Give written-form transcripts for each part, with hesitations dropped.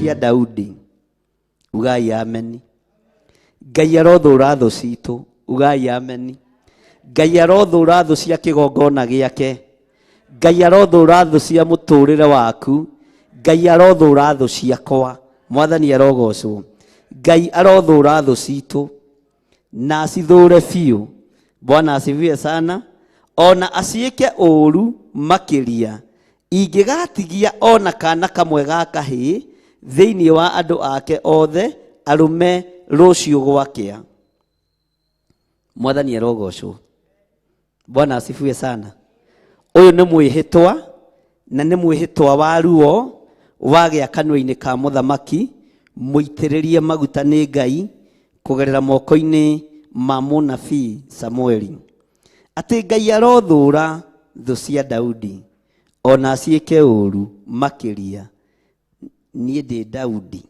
Cia Daudi. Ugai ameni. Ngai arothũra thũ citũ. Ugai ameni. Ngai arothũra thũ cia kĩgongona gĩake. Ngai arothũra thũ cia mũtũrĩre waku. Ngai arothũra thũ ciakwa. Mwathani arogocwo. Ngai arothũra thũ citũ na acithũre biũ. Bwana asifiwe sana. Ona aciĩke ũũru makĩria. Ingĩgatigia ona kana kamwe ga kahĩĩ thĩinĩ wa andũ ake othe arũme rũciũ gwakĩa. Mwathani arogocwo. Bwana asifiwe sana. Ũyũ nĩ mwĩhĩtwa na nĩ mwĩhĩtwa wa ruo wagĩa kanua-inĩ ka mũthamaki mũitĩrĩrie maguta nĩ Ngai kũgerera moko-inĩ ma mũnabii Samueli, atĩ Ngai arothũũra thũ cia Daudi ona aciĩke ũũru makĩria. Niĩ ndĩ Daudi,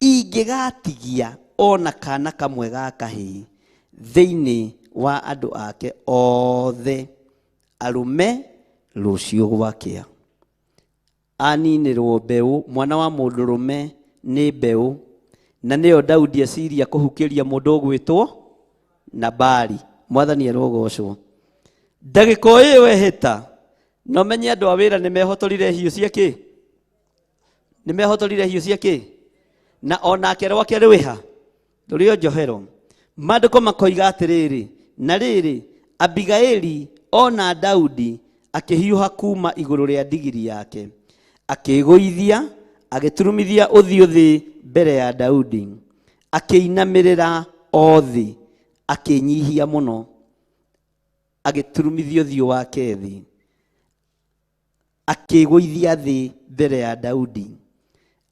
ingĩgatigia o na kaana kamwe ga kahĩĩ thĩinĩ wa andũ ake othe arũme rũciũ gwakĩa. Aninĩrwo mbeũ, mwana wa mũndũrũme nĩ mbeũ, na nĩyo Daudi eciria kũhukĩria mũndũ ũgwĩtwo Nabali. Mwathani arogocwo. Ndagĩka o ĩyo ehĩta, na ũmenye andũ a wĩra nĩ mehotorire hiũ cia kĩ? Nĩ mehotorire hiũ cia kĩ? Na onake rwake rwĩha? Rũrĩ o njohero. Maandĩko makoiga atĩrĩrĩ, na rĩrĩ, Abigaili ona Daudi akĩhiũha kuuma igũrũ rĩa ndigiri yake, akĩĩgũithia, agĩturumithia ũthiũ thĩ mbere ya Daudi, akĩinamĩrĩra o thĩ, akĩĩnyihia mũno, agĩturumithia ũthiũ wake thĩ. Akĩĩgũithia thĩ mbere ya Daudi,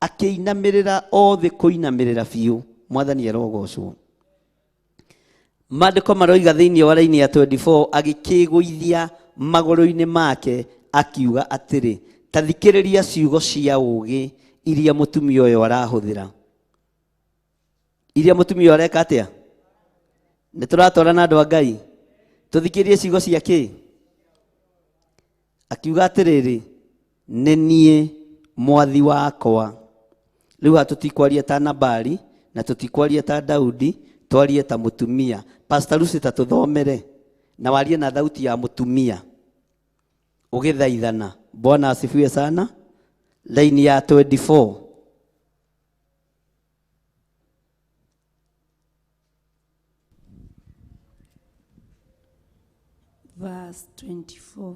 akĩinamĩrĩra o thĩ kũinamĩrĩra biũ. Mwathani arogocwo. Maandĩko maroiga thĩinĩ wa raini ya 24, agĩkĩĩgũithia magũrũ-inĩ make akiuga atĩrĩ, ta thikĩrĩria ciugo cia ũũgĩ iria mũtumia ũyũ arahũthĩra. Iria mũtumia ũyũ areka atĩa? Nĩ tũratwarana andũ a Ngai? Tũthikĩrĩrie ciugo cia kĩ? Akiuga atĩrĩrĩ, nĩ niĩ mwathi wakwa. Rĩu haha tũtikwaria ta Nabali na tũtikwaria ta Daudi, twarie ta mũtumia. Pastor Lucy ta tũthomere na warie na thauti ya mũtumia ũgĩthaithana. Bwana asifiwe sana. Line ya 24. Verse 24.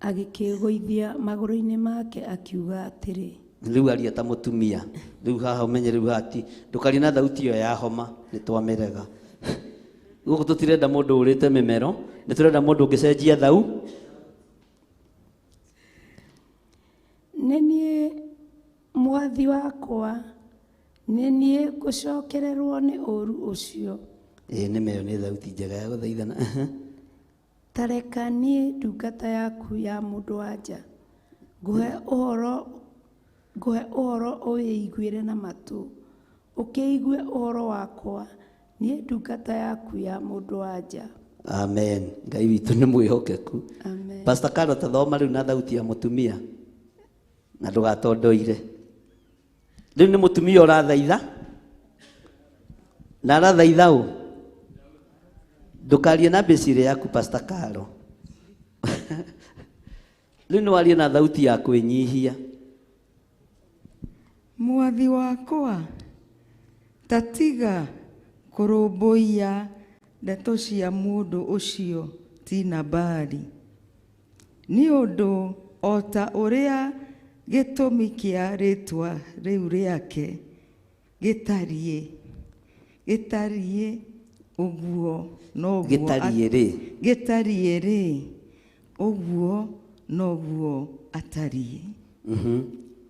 Agĩkĩĩgũithia magũrũ-inĩ make akiuga atĩrĩ. Rĩu aria ta mũtumia. Rĩu haha ũmenye rĩu haha ti ndũkarie na thauti ĩyo ya homa nĩ twamĩrega. Gũkũ tũtirenda mũndũ ũrĩte mĩmero, nĩ tũrenda mũndũ ũngĩcenjia thau. Nĩ niĩ mwathi wakwa, nĩ niĩ ngũcokererwo nĩ ũũru ũcio. Ĩĩ nĩ ma ĩyo nĩ thauti njega ya gũthaithana. Ta reka niĩ ndungata yaku ya mũndũ-wa-nja ngũhe ũhoro, ngũhe ũhoro ũwĩiguĩre na matũ, ũkĩigue ũhoro wakwa, niĩ ndungata yaku ya mũndũ-wa-nja. Amen. Ngai witũ nĩ mwĩhokeku. Amen. Pastor Carol tathoma rĩu na thauti ya mũtumia na ndũgatondoire. Rĩu nĩ mũtumia ũrathaitha na arathaitha ũ? Ndũkarie na mbĩcirĩ yaku Pastor Carol. Rĩu nĩ warie na thauti ya kwĩnyihia. Mwathi wakwa, ta tiga kũrũmbũiya ndeto cia mũndũ ũcio ti Nabali, nĩ ũndũ o ta ũrĩa gĩtũmi kĩa rĩĩtwa rĩu rĩake gĩtariĩ, gĩtariĩ ũguo noguo Gĩtariĩ rĩ? Gĩtariĩ-rĩ, ũguo noguo atariĩ.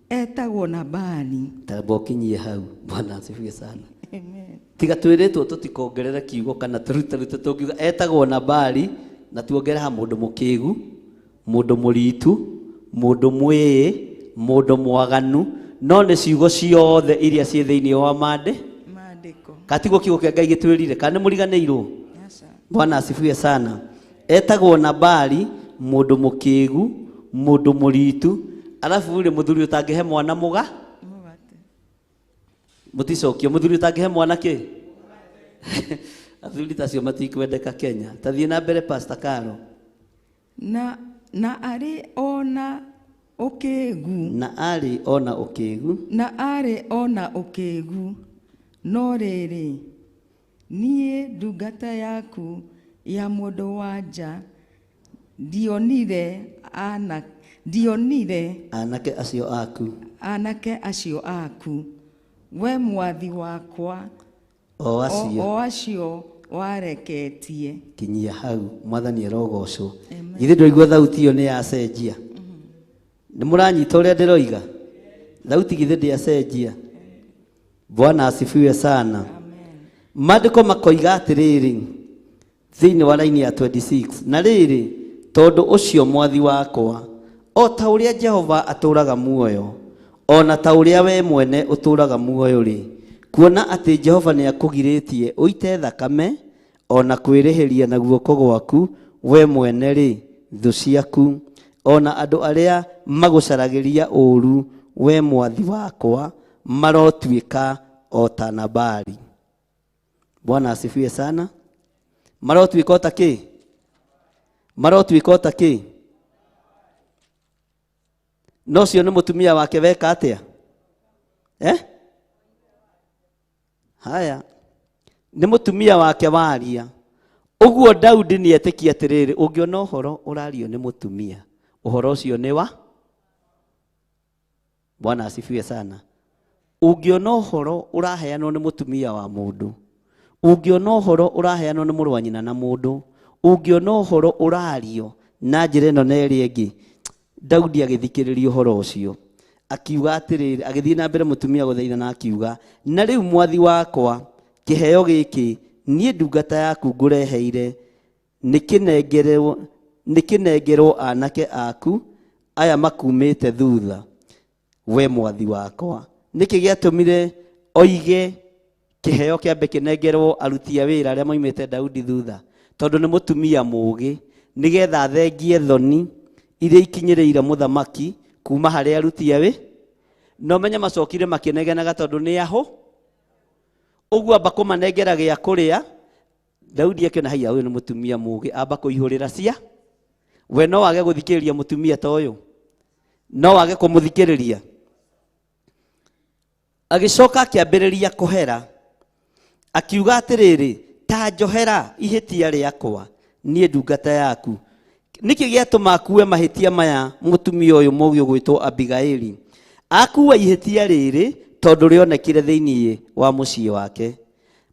Etagwo Nabali. Tamba ũkinyie hau. Bwana asifiwe sana. Tiga twĩrĩtwo tũtikongerere kiugo kana tũrutarute, tũngiuga etagwo Nabali na tuongere ha mũndũ mũkĩgu, mũndũ mũritu, mũndũ mwĩĩ, mũndũ mwaganu, no nĩ ciugo ciothe iria ciĩ thĩinĩ wa mande Maandĩko. Katiguo kiugo kĩa Ngai gĩtwĩrire, kana nĩ mũriganĩirwo? Aca. Bwana asifiwe sana. Etagwo Nabali, mũndũ mũkĩgu, Mũndũ mũritu, arabu rĩ, mũthuri ũtangĩhe mwana mũga Mũgate. Mũticokio. Mũthuri ũtangĩhe mwana kĩ? Athuri tacio matikwendeka Kenya. Tathiĩ na mbere, Pastor Caro. Na arĩ ona ũkĩgu. Na arĩ ona ũkĩgu. Na arĩ ona ũkĩgu, no rĩrĩ, niĩ ndungata yaku ya mũndũ wa nja ndionire anake acio aku. Anake acio aku, we mwathi wakwa, o acio o acio wareketie. Kinyia hau. Mwathani arogocwo. Amen. Githĩ ndwaigua thauti ĩyo nĩ yacenjia? Nĩ mũranyita ũrĩa ndĩroiga? Thauti githĩ ndĩacenjia? Bwana asifiwe sana. Maandĩko makoiga atĩrĩrĩ thĩinĩ wa raini ya 26, na rĩrĩ, tondũ ũcio mwathi wakwa, o ta ũrĩa Jehova atũũraga muoyo, ona ta ũrĩa we mwene ũtũũraga muoyo rĩ, kuona atĩ Jehova nĩ akũgirĩtie ũite thakame ona kwĩrĩhĩria na guoko gwaku we mwene rĩ, thũ ciaku ona andũ arĩa magũcaragĩria ũũru, we mwathi wakwa, marotuĩka o ta Nabali. Bwana asifiwe sana. Marotuĩka o ta kĩ? Marotuĩka o ta kĩ? No ũcio nĩ mũtumia wake weka atĩa? Eh? Haya, nĩ mũtumia wake waria ũguo. Daudi nĩ etĩkia atĩrĩrĩ, ũngĩona ũhoro ũrario nĩ mũtumia, ũhoro ũcio nĩ wa. Bwana asifiwe sana. Ũngĩona ũhoro ũraheanwo nĩ mũtumia wa mũndũ, ũngĩona ũhoro ũraheanwo nĩ mũrũ wa nyina na mũndũ, ũngĩona ũhoro ũrario na njĩra ĩno na ĩrĩa ĩngĩ, Daudi agĩthikĩrĩria ũhoro ũcio akiuga atĩrĩrĩ, agĩthiĩ na mbere mũtumia gũthaitha na akiuga, na rĩu mwathi wakwa, kĩheo gĩkĩ niĩ ndungata yaku ngũreheire nĩ kĩnengerwo anake aku aya makumĩte thutha, we mwathi wakwa. Nĩkĩ gĩatũmire oige kĩheo kĩambe kĩnengerwo aruti a wĩra arĩa moimĩte Daudi thutha? Tondũ nĩ mũtumia mũũgĩ, nĩgetha athengie thoni iria ikinyĩrĩire mũthamaki kuma harĩ aruti a wĩ no menye macokire makĩnegenaga tondũ nĩ ahũ ũguo, amba kũmanengera gĩa kũrĩa. Daudi akĩona, haiya, ũyũ nĩ mũtumia mũũgĩ, amba kũihũrĩra cia we. No wage gũthikĩrĩria mũtumia ta ũyũ? No wage kũmũthikĩrĩria? Agĩcoka akĩambĩrĩria kũhera, akiuga atĩrĩrĩ, ta njohera ihĩtia rĩakwa niĩ ndungata yaku. Nĩkĩ gĩatũma akue mahĩtia maya? Mũtumia ũyũ mũũgĩ ũgwĩtwo Abigaili akua ihĩtia rĩrĩ tondũ rĩonekire thĩinĩ wa mũciĩ wake.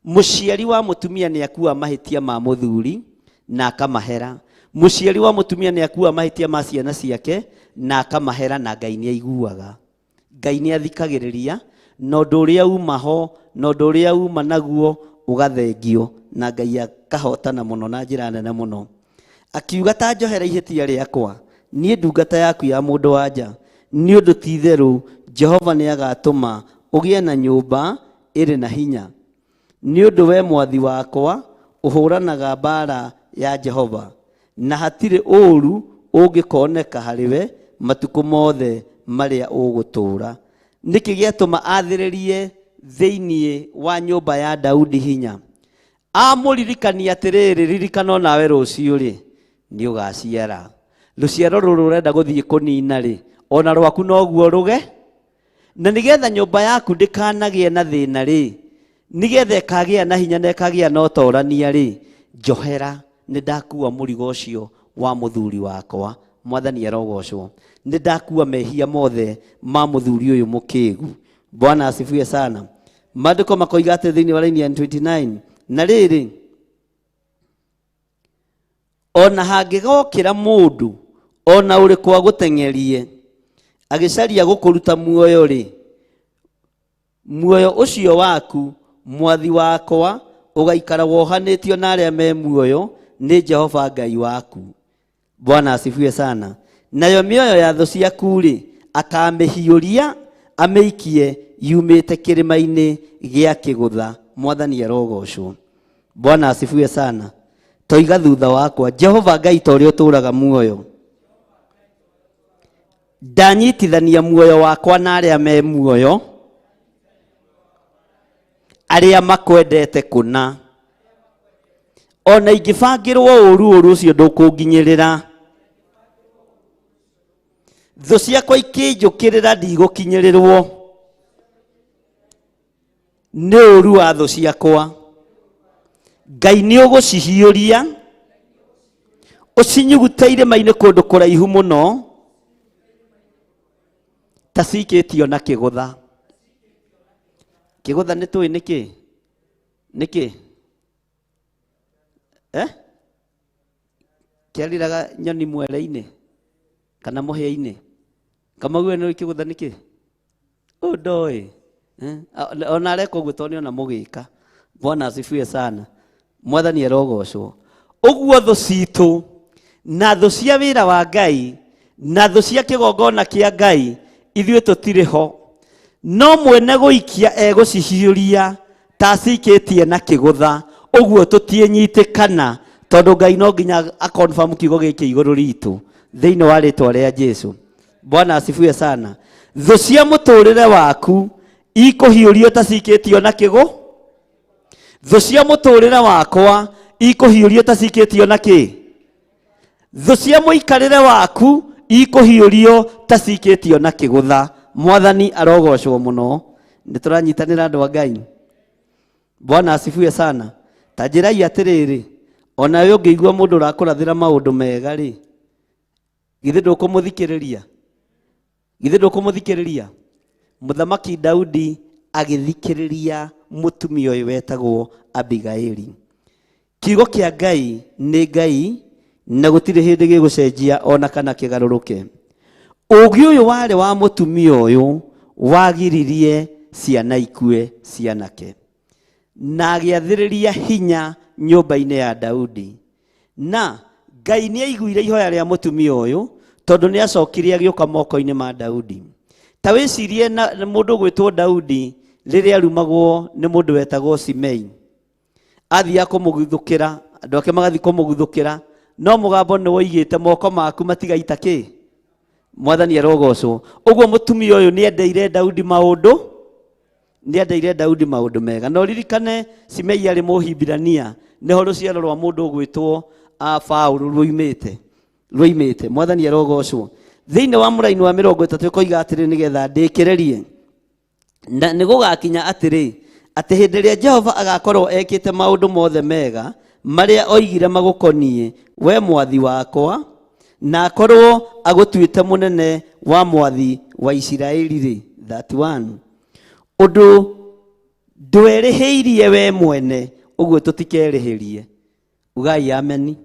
Mũciari wa mũtumia nĩ akua mahĩtia ma mũthuri na akamahera. Mũciari wa mũtumia nĩ akua mahĩtia ma ciana ciake na akamahera, na Ngai nĩ aiguaga, Ngai nĩ athikagĩrĩria, na ũndũ ũrĩa uma ho na ũndũ ũrĩa uma naguo ũgathengio na Ngai akahotana mũno na njĩra nene mũno. Akiuga, ta njohera ihĩtia rĩakwa niĩ ndungata yaku ya mũndũ wa nja, nĩ ũndũ ti itherũ Jehova nĩ agatũma ũgĩe na nyũmba ĩrĩ na hinya, nĩ ũndũ we mwathi wakwa ũhũranaga mbaara ya Jehova, na hatirĩ ũũru ũngĩkoneka harĩ we matukũ mothe marĩa ũgũtũũra. Nĩkĩ gĩatũma athĩrĩrie thĩinĩ wa nyũmba ya Daudi hinya? Amũririkania atĩrĩrĩ, ririkana nawe rũciũ rĩ nĩ ũgaciara rũciaro rũrũ ũrenda gũthiĩ kũnina rĩ, ona rwaku noguo rũge, na nĩgetha nyũmba yaku ndĩkanagĩe na thĩna rĩ, nĩgetha ĩkagĩa na hinya na ĩkagĩa na ũtorania rĩ, njohera, nĩ ndakua mũrigo ũcio wa mũthuri wakwa. Mwathani arogocwo. Nĩ ndakua mehia mothe ma mũthuri ũyũ mũkĩgu. Bwana asifiwe sana. Maandĩko makoiga atĩ thĩinĩ wa raini ya 29, na rĩrĩ, ona hangĩgokĩra mũndũ ona ũrĩkũ agũteng'erie agĩcaria gũkũruta muoyo rĩ, muoyo ũcio waku, mwathi wakwa, ũgaikara wohanĩtio na arĩa me muoyo nĩ Jehova Ngai waku. Bwana asifiwe sana. Nayo mĩoyo ya thũ ciaku rĩ, akamĩhiũria amĩikie yumĩte kĩrĩma-inĩ gĩa kĩgũtha. Mwathani arogocwo. Bwana asifiwe sana. Toiga thutha wakwa, Jehova Ngai ta ũrĩa ũtũũraga muoyo. Ndanyitithania muoyo wakwa na arĩa me muoyo, arĩa makwendete kũna. Ona ingĩbangĩrwo ũũru, ũũru ũcio ndũkũnginyĩrĩra. Thũ ciakwa ikĩnjũkĩrĩra, ndigũkinyĩrĩrwo nĩ ũũru wa thũ ciakwa. Ngai nĩ ũgũcihiũria, ũcinyugute irĩma-inĩ kũndũ kũraihu mũno, ta cikĩtio na kĩgũtha. Kĩgũtha nĩ tũĩ nĩkĩ? Nĩkĩ? Eh? Kĩariraga nyoni mwere-inĩ kana mũhĩa-inĩ. Kamau we nĩũĩ kĩgũtha nĩkĩ? Ũyũ ndoĩ. Eh? Ona areka ũguo tondũ nĩona mũgĩka. Bwana asifiwe sana. Mwathani arogocwo. Ũguo thũ citũ na thũ cia wĩra wa Ngai na thũ cia kĩgongona kĩa Ngai, ithuĩ tũtirĩ ho. No mwene gũikia egũcihiũria ta acikĩtie na kĩgũtha. Ũguo tũtiĩnyitĩkana, tondũ Ngai no nginya akonfirm kiugo gĩkĩ igũrũ ritũ thĩinĩ wa rĩtwa rĩa Jesu. Bwana asifiwe sana. Thũ cia mũtũrĩre waku ikũhiũrio ta cikĩtio na kĩgũ. Thũ cia mũtũrĩre wakwa ikũhiũrio ta cikĩtio na kĩ. Thũ cia mũikarĩre waku ikũhiũrio ta cikĩtio na kĩgũtha. Mwathani arogocwo mũno. Nĩ tũranyitanĩra andũ a Ngai. Bwana asifiwe sana. Ta njĩrai atĩrĩrĩ, onawe ũngĩigua mũndũ ũrakũrathĩra maũndũ mega rĩ, githĩ ndũkũmũthikĩrĩria? Githĩ ndũkũmũthikĩrĩria? Mũthamaki Daudi agĩthikĩrĩria mũtumia ũyũ wetagwo Abigaili. Kiugo kĩa Ngai nĩ Ngai na gũtirĩ hĩndĩ gĩgũcenjia ona kana kĩgarũrũke. Ũũgĩ ũyũ warĩ wa mũtumia ũyũ wagiririe ciana ikue cianake, na agĩathĩrĩria hinya nyũmba-inĩ ya Daudi. Na Ngai nĩ aiguire ihoya rĩa mũtumia ũyũ, tondũ nĩ acokire agĩũka moko-inĩ ma Daudi. Ta wĩcirie na mũndũ ũgwĩtwo Daudi rĩrĩa arumagwo nĩ mũndũ wetagwo Simei. Athiaga kũmũguthũkĩra, andũ ake magathiĩ kũmũguthũkĩra, no mũgambo nĩ woigĩte moko maku matigaita kĩ? Mwathani arogocwo. Ũguo mũtumia ũyũ nĩ endeire Daudi maũndũ, nĩ endeire Daudi maũndũ mega. Na ũririkane Simei arĩ Mũhibirania, nĩho rũciaro rwa mũndũ ũgwĩtwo Paũlũ ruoimĩte. Ruoimĩte. Mwathani arogocwo. Thĩinĩ wa mũraini wa 30 ĩkoiga atĩrĩ, nĩgetha ndĩkĩrĩrie. Na nĩ gũgakinya atĩrĩ, atĩ hĩndĩ ĩrĩa Jehova agakorwo ekĩte maũndũ mothe mega marĩa oigire magũkoniĩ, we mwathi wakwa, na akorwo agũtuĩte mũnene wa mwathi wa Isiraeli-rĩ, 31, ũndũ ndwerĩhĩirie we mwene, ũguo tũtikerĩhĩrie. Ugai ameni.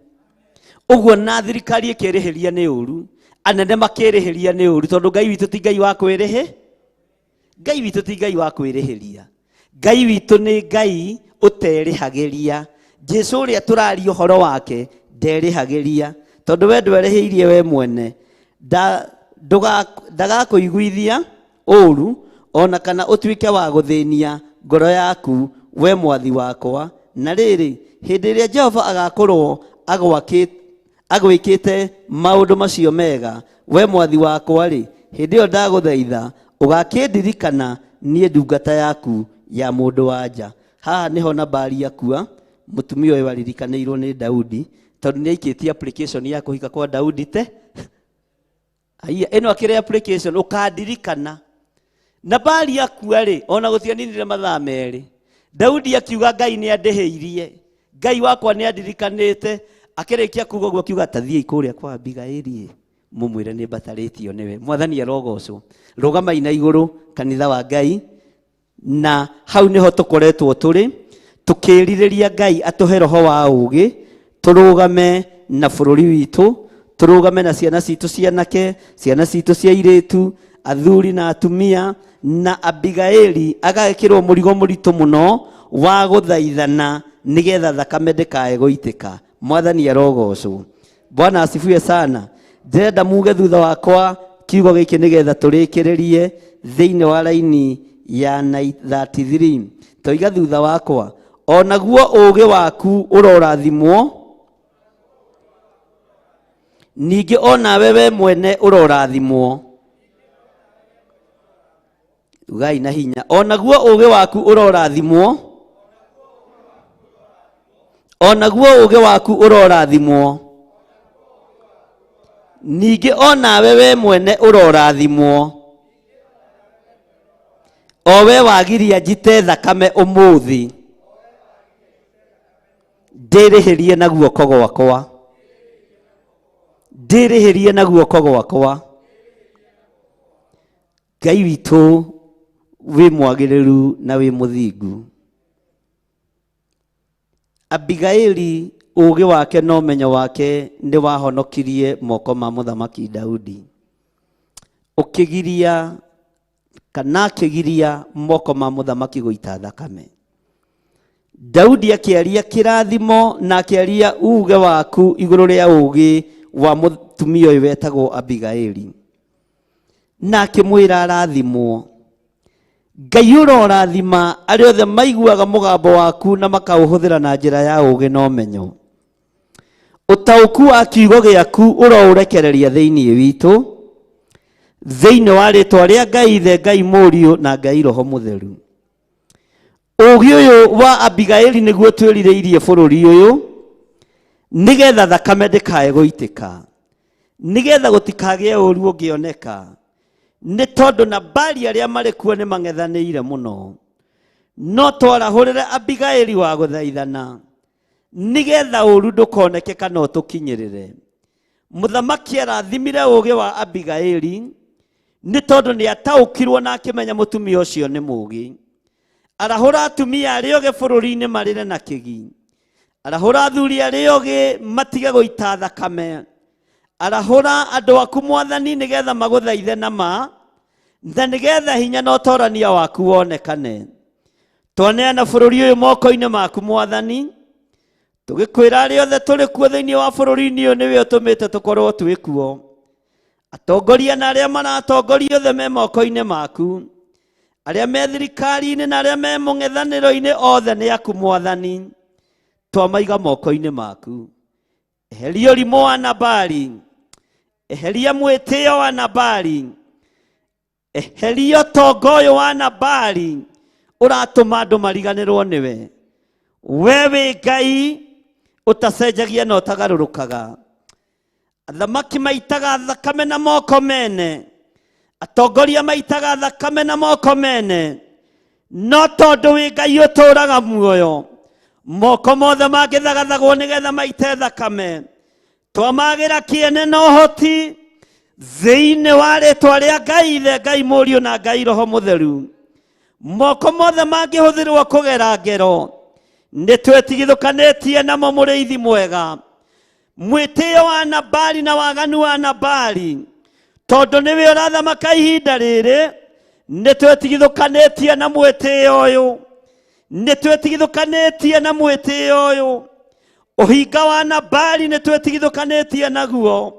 Ũguo na thirikari ĩkĩrĩhĩria nĩ ũru, anene makĩrĩhĩria nĩ ũru, tondũ Ngai witũ ti Ngai wa kwĩrĩhĩ. Ngai witũ ti Ngai wa kwĩrĩhĩria. Ngai witũ nĩ Ngai ũterĩhagĩria. Jesu ũrĩa tũraria ũhoro wake nderĩhagĩria, tondũ we ndwerĩhĩirie we mwene. Ndagakũiguithia ũru, ona kana ũtuĩke wa gũthĩnia ngoro yaku, we mwathi wakwa. Na rĩrĩ, hĩndĩ ĩrĩa Jehova agakorwo agwĩkĩte maũndũ macio mega, we mwathi wakwa-rĩ, hĩndĩ ĩyo ndagũthaitha ũgakĩndirikana niĩ ndungata yaku ya mũndũ wa nja. Haha nĩho Nabali akua, mũtumia ũyũ aririkanĩirwo nĩ Daudi, tondũ nĩ aikĩtie application ya kũhika kwa Daudi te. Aiya, ĩno akĩrĩ application, ũkandirikana. Nabali akua-rĩ, ona gũtianinire mathaa merĩ, Daudi akiuga Ngai nĩ andĩhĩirie, Ngai wakwa nĩ andirikanĩte. Akĩrĩkia kuga ũguo akiuga, ta thiĩi kũrĩa kwa Abigaili, mũmwĩre nĩ mbatarĩtio nĩwe. Mwathani arogocwo. Rũgamai na igũrũ, kanitha wa Ngai. Na hau nĩho tũkoretwo tũrĩ, tũkĩrirĩria Ngai atũhe roho wa ũũgĩ, tũrũgame na bũrũri witũ, tũrũgame na ciana citũ cianake, ciana citũ cia airĩtu, athuri na atumia. Na Abigaili agekĩrwo mũrigo mũritũ mũno wa gũthaithana nĩgetha thakame ndĩkae gũitĩka. Mwathani arogocwo. Bwana asifiwe sana. Ndĩrenda muge thutha wakwa kiugo gĩkĩ nĩgetha tũrĩkĩrĩrie thĩinĩ wa raini ya 33. Toiga thutha wakwa, onaguo ũũgĩ waku ũrorathimwo, ningĩ onawe we mwene ũrorathimwo. Ugai na hinya. Onaguo ũũgĩ waku ũrorathimwo. Onaguo ũũgĩ waku ũrorathimwo. Ningĩ onawe we mwene ũrorathimwo. O we wagiria njite thakame ũmũthĩ. Ndĩrĩhĩrie na guoko gwakwa. Ndĩrĩhĩrie na guoko gwakwa. Ngai witũ wĩ mwagĩrĩru na wĩ mũthingu. Abigaili ũũgĩ wake na ũmenyo wake nĩ wahonokirie moko ma mũthamaki Daudi. Ũkĩgiria kana akĩgiria moko ma mũthamaki gũita thakame. Daudi akĩaria kĩrathimo na akĩaria uge waku igũrũ rĩa ũũgĩ wa mũtumia ũyũ wetagwo Abigaili. Na akĩmwĩra arathimwo. Ngai ũrorathima arĩa othe maiguaga mũgambo waku na makaũhũthĩra na njĩra ya ũũgĩ na ũmenyo. Ũtaũku wa kiugo gĩaku ũroũrekereria thĩinĩ witũ, thĩinĩ wa rĩtwa rĩa Ngai Ithe, Ngai Mũriũ na Ngai Roho Mũtheru. Ũũgĩ ũyũ wa Abigaili nĩguo twĩrirĩirie bũrũri ũyũ, nĩgetha thakame ndĩkae gũitĩka, nĩgetha gũtikagĩe ũũru ũngĩoneka, nĩ tondũ Nabali arĩa marĩ kuo nĩ mang'ethanĩire mũno. No twarahũrĩre Abigaili wa gũthaithana, nĩgetha ũũru ndũkoneke kana ũtũkinyĩrĩre. Mũthamaki arathimire ũũgĩ wa Abigaili, nĩ tondũ nĩ ataũkirwo na akĩmenya mũtumia ũcio nĩ mũũgĩ. Arahũra atumia arĩa ogĩ bũrũri-inĩ marĩre na kĩgi. Arahũra athuri arĩa ogĩ matige gũita thakame. Arahũra andũ aku mwathani nĩgetha magũthaithe na ma, na nĩgetha hinya na ũtorania waku wonekane. Twaneana bũrũri ũyũ moko-inĩ maku mwathani, tũgĩkwĩra arĩa othe tũrĩ kuo thĩinĩ wa bũrũri-inĩ ũyũ nĩwe ũtũmĩte tũkorwo twĩ kuo. Atongoria na arĩa maratongoria othe me moko-inĩ maku. Arĩa me thirikari-inĩ na arĩa me mũng'ethanĩro-inĩ othe nĩ aku mwathani. Twamaiga moko-inĩ maku. Eheria ũrimũ wa Nabali. Eheria mwĩtĩo wa Nabali. Eheria ũtonga ũyũ wa Nabali ũratũma andũ mariganĩrwo nĩwe. We wĩ Ngai ũtacenjagia na ũtagarũrũkaga. Athamaki maitaga thakame na moko mene. Atongoria maitaga thakame na moko mene. No tondũ wĩ Ngai ũtũũraga muoyo, moko mothe mangĩthagathagwo nĩgetha maite thakame, twamagĩra kĩene na ũhoti thĩinĩ wa rĩtwa rĩa Ngai Ithe, Ngai Mũriũ na Ngai Roho Mũtheru. Moko mothe mangĩhũthĩrwo kũgera ngero, nĩ twetigithũkanĩtie namo mũrĩithi mwega. Mwĩtĩo wa Nabali na waganu wa Nabali, tondũ nĩwe ũrathamaka ihinda rĩrĩ, nĩ twetigithũkanĩtie na mwĩtĩo ũyũ. Nĩ twetigithũkanĩtie na mwĩtĩo ũyũ. Ũhinga wa Nabali nĩ twetigithũkanĩtie naguo.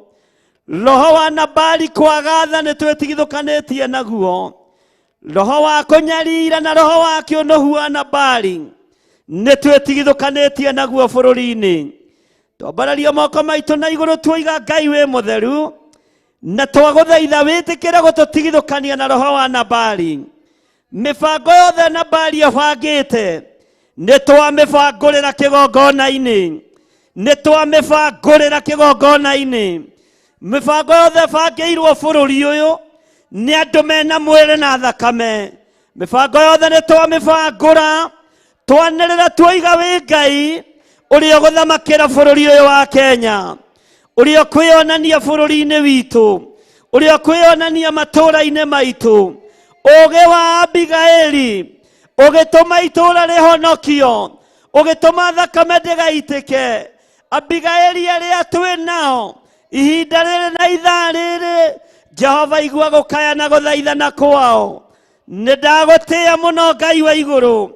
Roho wa Nabali kwaga tha nĩ twetigithũkanĩtie naguo. Roho wa kũnyarira na roho wa kĩũnũhu wa Nabali nĩ twetigithũkanĩtie naguo bũrũri-inĩ. Twambararia moko maitũ na igũrũ tuoiga Ngai wĩ mũtheru, na twagũthaitha wĩtĩkĩre gũtũtigithũkania na roho wa Nabali. Mĩbango yothe Nabali ĩbangĩte nĩ twamĩbangũrĩra kĩgongona-inĩ. Nĩ twamĩbangũrĩra kĩgongona-inĩ. Mĩbango yothe ĩbangĩirwo bũrũri ũyũ nĩ andũ mena mwĩrĩ na thakame. Mĩbango yothe nĩ twamĩbangũra, twanĩrĩra tuoiga wĩ Ngai ũrĩa ũgũthamakĩra bũrũri ũyũ wa Kenya, ũrĩa ũkwĩonania bũrũri-inĩ witũ, ũrĩa ũkwĩonania matũũra-inĩ maitũ. Ũũgĩ wa Abigaili ũgĩtũma itũũra rĩhonokio, ũgĩtũma thakame ndĩgaitĩke. Abigaili arĩa twĩ nao ihinda rĩrĩ na ithaa rĩrĩ, Jehova igua gũkaya na gũthaithana kwao. Nĩ ndagũtĩĩa mũno Ngai wa igũrũ,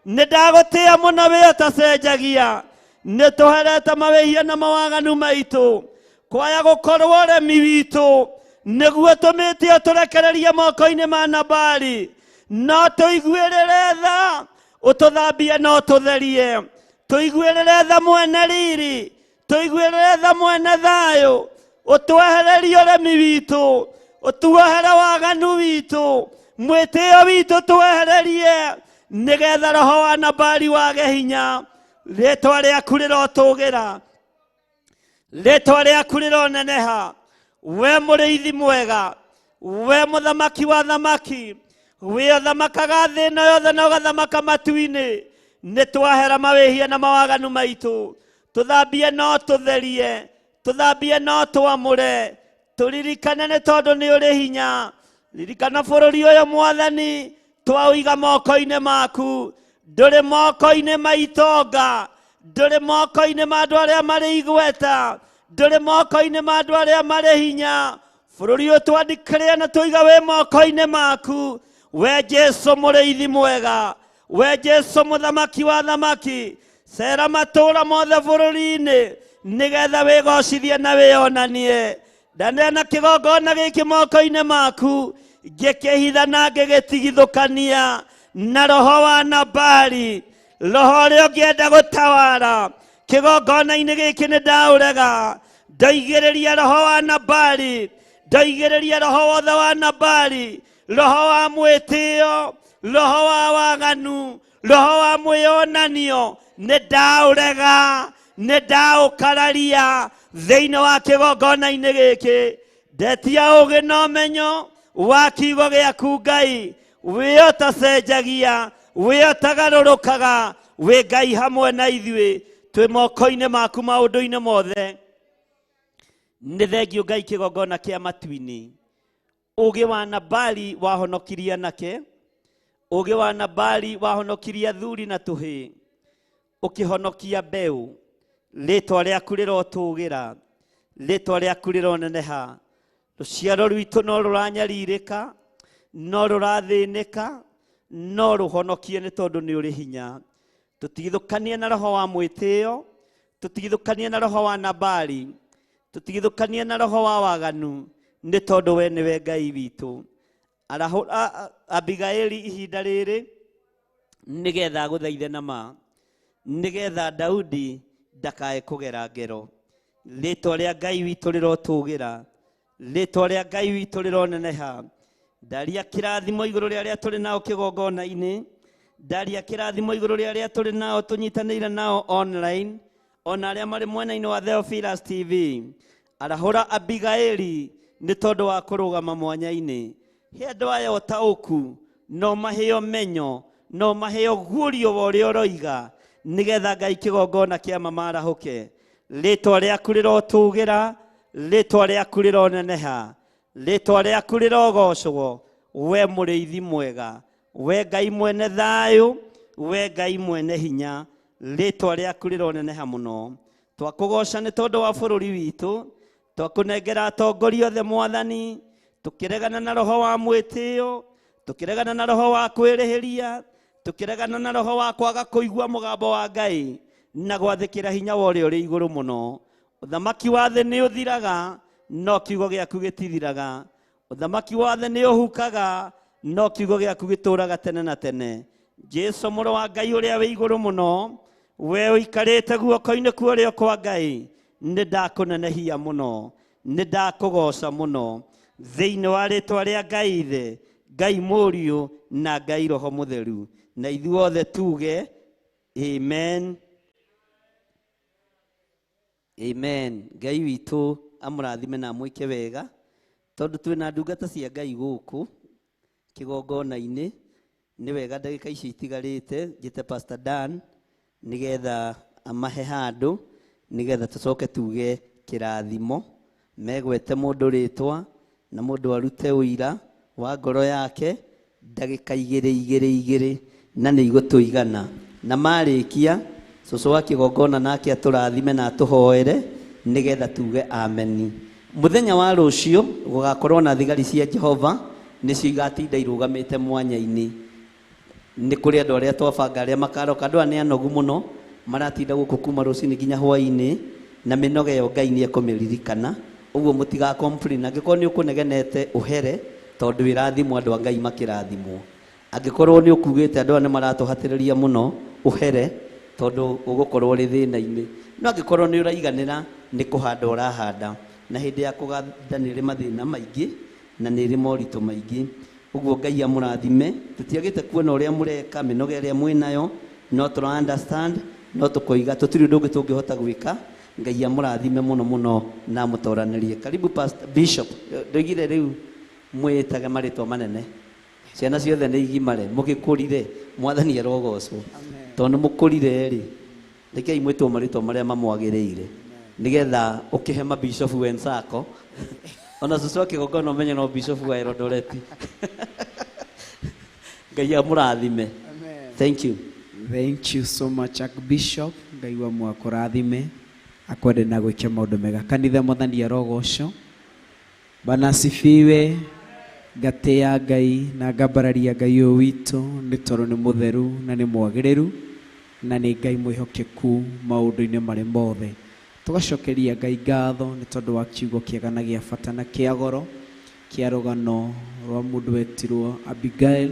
nĩ ndagũtĩĩa mũno wĩ ũtacenjagia. Nĩ tũherete mawĩhia na mawaganu maitũ, kwaya gũkorwo ũremi witũ nĩguo tũmĩte ũtũrekererie moko-inĩ ma Nabali. No tũiguĩrĩre tha, ũtũthambie na ũtũtherie. Tũiguĩrĩre tha mwene riri, tũiguĩrĩre tha mwene thayũ, ũtwehererie ũremi witũ, ũtuohere waganu witũ. Mwĩtĩo witũ twehererie nĩgetha roho wa Nabali wage hinya. Rĩtwa rĩaku rĩrotũgĩra, rĩtwa rĩaku rĩroneneha. We mũrĩithi mwega, we mũthamaki wa thamaki, we ũthamakaga thĩ ĩno yothe na ũgathamaka matu-inĩ. Nĩ twahera mawĩhia na mawaganu maitũ, tũthambie no tũtherie, tũthambie no twamũre, tũririkane nĩ tondũ nĩ ũrĩ hinya. Ririkana bũrũri ũyũ Mwathani, twaũiga moko-inĩ maku. Ndũrĩ moko-inĩ ma itonga, ndũrĩ moko-inĩ ma andũ arĩa marĩ igweta, ndũrĩ moko-inĩ ma andũ arĩa marĩ hinya. Bũrũri ũyũ twandĩkĩrĩa na tũiga wĩ moko-inĩ maku. We Jesu mũrĩithi mwega, we Jesu mũthamaki wa thamaki, cera matũũra mothe bũrũri-inĩ nĩgetha wĩgocithie na wĩonanie. Ndaneana kĩgongona gĩkĩ moko-inĩ maku, ngĩkĩhitha na ngĩgĩtigithũkania na roho wa Nabali, roho ũrĩa ũngĩenda gũtawara kĩgongona-inĩ gĩkĩ nĩ ndaũrega. Ndoigĩrĩria roho wa Nabali, ndoigĩrĩria roho wothe wa Nabali, roho wa mwĩtĩo, roho wa waganu, roho wa mwĩonanio, nĩ ndaũrega, nĩ ndaũkararia thĩinĩ wa kĩgongona-inĩ gĩkĩ. Ndetia ũũgĩ na ũmenyo wa kiugo gĩaku Ngai, wĩ ũtacenjagia, wĩ ũtagarũrũkaga, wĩ Ngai hamwe na ithuĩ, twĩ moko-inĩ maku maũndũ-inĩ mothe. Nĩ thengio Ngai kĩgongona kĩa matu-inĩ. Ũũgĩ wa Nabali wahonokirie anake, ũũgĩ wa Nabali wahonokirie athuri na tũhĩĩ, ũkĩhonokia mbeũ. Rĩtwa rĩaku rĩrotũgĩra, rĩtwa rĩaku rĩroneneha. Rũciaro rwitũ no rũranyarirĩka, no rũrathĩnĩka, no rũhonokie nĩ tondũ nĩ ũrĩ hinya. Tũtigithũkanie na roho wa mwĩtĩo, tũtigithũkanie na roho wa Nabali, tũtigithũkanie na roho wa waganu, nĩ tondũ we nĩwe Ngai witũ. Arahũra Abigaili ihinda rĩrĩ nĩgetha agũthaithe na ma, nĩgetha Daudi ndakae kũgera ngero. Rĩtwa rĩa Ngai witũ rĩrotũgĩra, rĩtwa rĩa Ngai witũ rĩroneneha. Ndaria kĩrathimo igũrũ rĩa arĩa tũrĩ nao kĩgongona-inĩ, ndaria kĩrathimo igũrũ rĩa arĩa tũrĩ nao tũnyitanĩire nao online, ona arĩa marĩ mwena-inĩ wa Theophilus TV. Arahũra Abigaili nĩ tondũ wa kũrũgama mwanya-inĩ. He andũ aya ũtaũku, no maheo menyo, no maheo guũrio wa ũrĩa ũroiga, nĩgetha Ngai kĩgongona kĩa ma marahũke. Rĩtwa rĩaku rĩrotũgĩra, rĩtwa rĩaku rĩroneneha, rĩtwa rĩaku rĩrogocwo. We mũrĩithi mwega, we Ngai mwene thayũ, we Ngai mwene hinya, rĩtwa rĩaku rĩroneneha mũno. Twakũgoca nĩ tondũ wa bũrũri witũ, twakũnengera atongoria othe Mwathani, tũkĩregana na roho wa mwĩtĩo, tũkĩregana na roho wa kwĩrĩhĩria, tũkĩregana na roho wa kwaga kũigua mũgambo wa Ngai na gwathĩkĩra hinya wa ũrĩa ũrĩ igũrũ mũno. Ũthamaki wa thĩ nĩ ũthiraga, no kiugo gĩaku gĩtithiraga. Ũthamaki wa thĩ nĩ ũhukaga, no kiugo gĩaku gĩtũũraga tene na tene. Jesu mũrũ wa Ngai ũrĩa wĩ igũrũ mũno, we ũikarĩte guoko-inĩ kwa ũrĩo kwa Ngai, nĩ ndakũnenehia mũno, nĩ ndakũgoca mũno thĩinĩ wa rĩtwa rĩa Ngai Ithe, Ngai Mũriũ na Ngai Roho Mũtheru. Na ithuothe tuge amen. Amen. Ngai witũ amũrathime na amwĩke wega, tondũ twĩna ndungata cia Ngai gũkũ kĩgongona-inĩ. Nĩ wega ndagĩka ici itigarĩte njĩte Pastor Dan nĩgetha amahe handũ, nĩgetha tũcoke tuge kĩrathimo. Megwete mũndũ rĩtwa na mũndũ arute ũira wa ngoro yake ndagĩka igĩrĩ igĩrĩ igĩrĩ, na nĩ igũtũigana. Na marĩkia cũcũ wa kĩgongona nake atũrathime na atũhoere nĩgetha tuge ameni. Mũthenya wa rũciũ gũgakorwo na thigari cia Jehova, nĩcio igatinda irũgamĩte mwanya-inĩ. Nĩ kũrĩ andũ arĩa twabanga arĩa makaroka. Andũ aya nĩ anogu mũno, maratinda gũkũ kuma rũcinĩ nginya hwaĩ-inĩ, na mĩnoga ĩyo Ngai nĩ ekũmĩririkana. Ũguo mũtiga complain. Angĩkorwo nĩ ũkũnegenete ũhere, tondũ wĩrathimwo, andũ a Ngai makĩrathimwo. Angĩkorwo nĩ ũkugĩte andũ aya nĩ maratũhatĩrĩria mũno, ũhere, tondũ ũgũkorwo ũrĩ thĩna-inĩ. No angĩkorwo nĩ ũraiganĩra, nĩ kũhanda ũrahanda. Na hĩndĩ ya kũganda nĩ ĩrĩ mathĩna maingĩ, na nĩ ĩrĩ moritũ maingĩ. Ũguo Ngai amũrathime. Tũtiagĩte kuona ũrĩa mũreka, mĩnoga ĩrĩa mwĩnayo, no tũra understand, no tũkoiga tũtirĩ ũndũ ũngĩ tũngĩhota gwĩka. Ngai amũrathime mũno mũno na amũtoranĩrie. Karibu Pastor Bishop. Ndoigire rĩu mwĩĩtage marĩtwa manene. Ciana ciothe nĩ igimare, mũgĩkũrire, Mwathani arogocwo. Tondũ nĩ mũkũrire rĩ, rekei mwĩtwo marĩtwa marĩa mamwagĩrĩire. Nĩgetha ũkĩhe mabishofu wenzako. Ona cũcũ akĩgongona ũmenye no bishofu wa Eldoret. Ngai amũrathime. Thank you. Thank you so much, Archbishop. Ngai wa mwakũrathime akwende na gwĩke maũndũ mega. Kanitha Mwathani arogocwo. Bwana asifiwe. Ngatĩa Ngai na ngambararia Ngai ũyũ witũ nĩ tondũ nĩ mũtheru na nĩ mwagĩrĩru na nĩ Ngai mwĩhokeku maũndũ-inĩ marĩ mothe. Tũgacokeria Ngai ngatho nĩ tondũ wa kiugo kĩega na gĩa bata na kĩa goro kĩa rũgano rwa mũndũ wetirwo Abigail,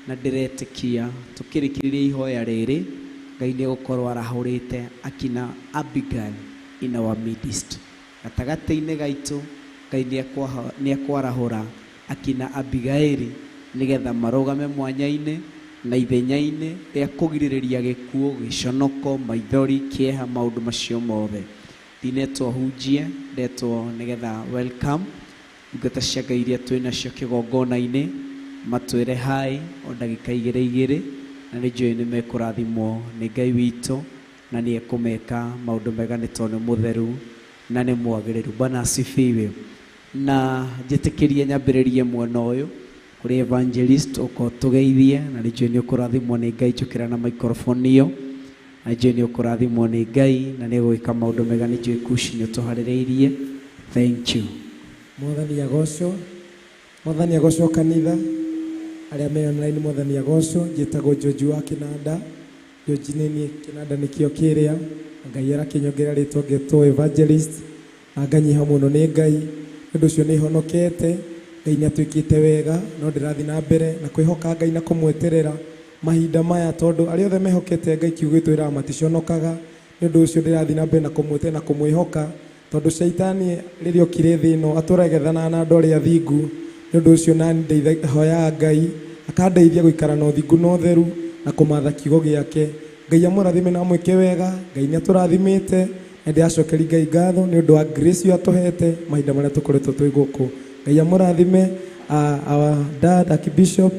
na ndĩretĩkia tũkĩrĩkĩrĩria ihoya rĩrĩ Ngai nĩ egũkorwo arahũrĩte akina Abigail in our midst. Gatagatĩ-inĩ gaitũ Ngai nĩ ekwarahũra akina Abigaili nĩgetha marũgame mwanya-inĩ na ithenya-inĩ rĩa kũgirĩrĩria gĩkuũ, gĩconoko, maithori, kĩeha, maũndũ macio mothe. Ndinetwo hunjie, ndetwo nĩgetha welcome ndungata cia Ngai iria twĩ nacio kĩgongona-inĩ, matwĩre hi o ndagĩka igĩrĩ igĩrĩ, na nĩ njũĩ nĩ mekũrathimwo nĩ Ngai witũ na nĩ ekũmeka maũndũ mega nĩ tondũ nĩ mũtheru na nĩ mwagĩrĩru. Bwana asifiwe. Na njĩtĩkĩrie nyambĩrĩrie mwena ũyũ kũrĩ evangelist ũka ũtũgeithie, na nĩ njũĩ nĩ ũkũrathimwo nĩ Ngai. Njũkĩra na microphone ĩyo, na nĩ njũĩ nĩ ũkũrathimwo nĩ Ngai na nĩ ũgwĩka maũndũ mega. Nĩ njũĩ kuci nĩ ũtũharĩrĩirie. Thank you. Mwathani agocwo. Mwathani agocwo kanitha. Arĩa me online Mwathani agocwo. Njĩtagwo George wa Kĩnanda. George nĩ niĩ, Kĩnanda nĩkĩo kĩrĩa. Ngai arakĩnyongerera rĩtwa ngetwo evangelist. Na nganyiha mũno nĩ Ngai. Nĩ ũndũ ũcio nĩ honokete. Ngai nĩ atwĩkĩte wega, no ndĩrathiĩ na mbere na kwĩhoka Ngai na kũmweterera mahinda maya, tondũ arĩa othe mehokete Ngai kiugo gĩtwĩraga maticonokaga. Nĩ ũndũ ũcio ndĩrathiĩ na mbere na kũmweterera na kũmwĩhoka, tondũ caitani rĩrĩa okire thĩ ĩno atũregethana na andũ arĩa athingu. Nĩ ũndũ ũcio nani hoyaga Ngai akandeithia gũikara na ũthingu na ũtheru na kũmatha kiugo gĩake. Ngai amũrathime na amwĩke wega. Ngai nĩ atũrathimĩte na ndĩracokeria Ngai ngatho nĩ ũndũ wa grace ĩyo atũhete mahinda marĩa tũkoretwo twĩ gũkũ. Ngai amũrathime, our dad Archbishop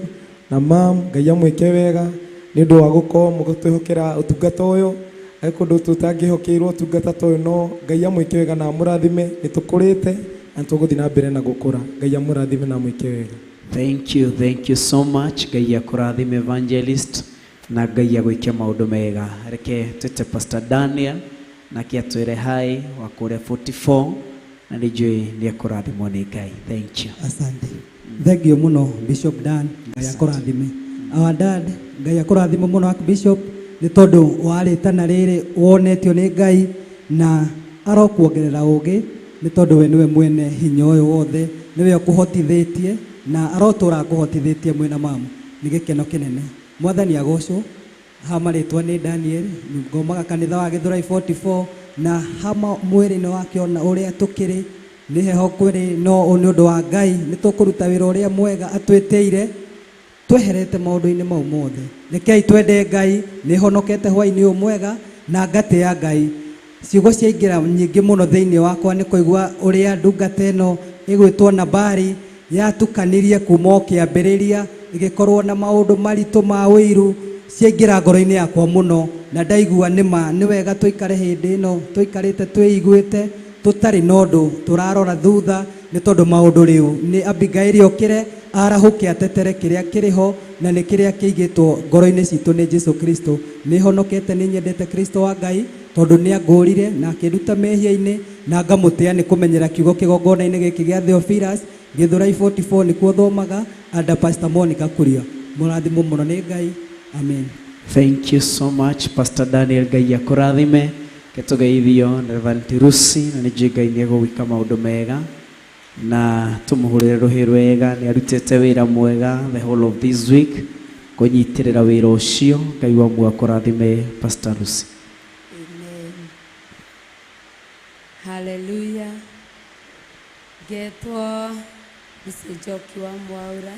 na mam. Ngai amwĩke wega nĩ ũndũ wa gũkorwo mũgĩtwĩhokera ũtungata ũyũ. Harĩ kũndũ tũtangĩhokeirwo ũtungata ta ũyũ, no Ngai amwĩke wega na amũrathime. Nĩ tũkũrĩte na tũgũthiĩ na mbere na gũkũra. Ngai amũrathime na amwĩke wega. Thank you, thank you so much. Ngai akũrathime evangelist na Ngai agwĩke maũndũ mega. Reke twĩte Pastor Daniel nake atwĩre hi wa kũrĩa 44, na nĩ njũĩ nĩ ekũrathimwo nĩ Ngai. Thank you. Asante. Thank you mũno Bishop Dan, Ngai akũrathime. Our dad, Ngai akũrathime mũno Archbishop nĩ tondũ warĩtana rĩrĩ wonetio nĩ Ngai na arokuongerera ũgĩ nĩ tondũ we nĩwe mwene hinya ũyũ wothe, nĩwe ũkũhotithĩtie na arotũra akũhotithĩtie mwĩna mamu. Nĩ gĩkeno kĩnene. Mwathani agocwo. Ha marĩtwa nĩ Daniel, ngomaga kanitha wa Gĩthũrai 44, na hama mwĩrĩ nĩ wakĩona ũrĩa tũkĩrĩ nĩ heho kwĩrĩ, no nĩ ũndũ wa Ngai nĩ tũkũruta wĩra ũrĩa mwega atwĩtĩire tweherete maũndũ-inĩ mau mothe. Rekei twende Ngai. Nĩ honokete hwaĩ-inĩ ũyũ mwega na ngatĩa Ngai. Ciugo ciaingĩra nyingĩ mũno thĩinĩ wakwa nĩ kũigua ũrĩa ndungata ĩno ĩgwĩtwo Nabali yatukanirie kuma o kĩambĩrĩria, ĩgĩkorwo na maũndũ maritũ ma ũiru. Ciaingĩra ngoro-inĩ yakwa mũno na ndaigua nĩma nĩ wega tũikare hĩndĩ ĩno tũikarĩte twĩiguĩte tũtarĩ na ũndũ tũrarora thutha, nĩ tondũ maũndũ rĩu nĩ Abigaili okĩre arahũke atetere kĩrĩa kĩrĩ ho na nĩ kĩrĩa kĩigĩtwo ngoro-inĩ citũ nĩ Jesu Kristo. Nĩ honokete, nĩ nyendete Kristo wa Ngai tondũ nĩ angũrire na akĩnduta mehia-inĩ, na ngamũtĩa nĩ kũmenyera kiugo kĩgongona-inĩ gĩkĩ gĩa Theophilus Gĩthũrai 44 nĩkuo thomaga under Pastor Monica Kuria. Mũrathimwo mũno nĩ Ngai. Amen. Thank you so much Pastor Daniel. Ngai akũrathime. Ketũgeithio na Reverend Rusi, na nĩ njũĩ Ngai nĩ egũgwĩka maũndũ mega na tũmũhũrĩre rũhĩ rwega. Nĩ arutĩte wĩra mwega the whole of this week kũnyitĩrĩra wĩra ũcio. Ngai wa muoyo akũrathime Pastor Lucy. Amen. Hallelujah. Ngetwo Lucy Njoki wa Mwaura.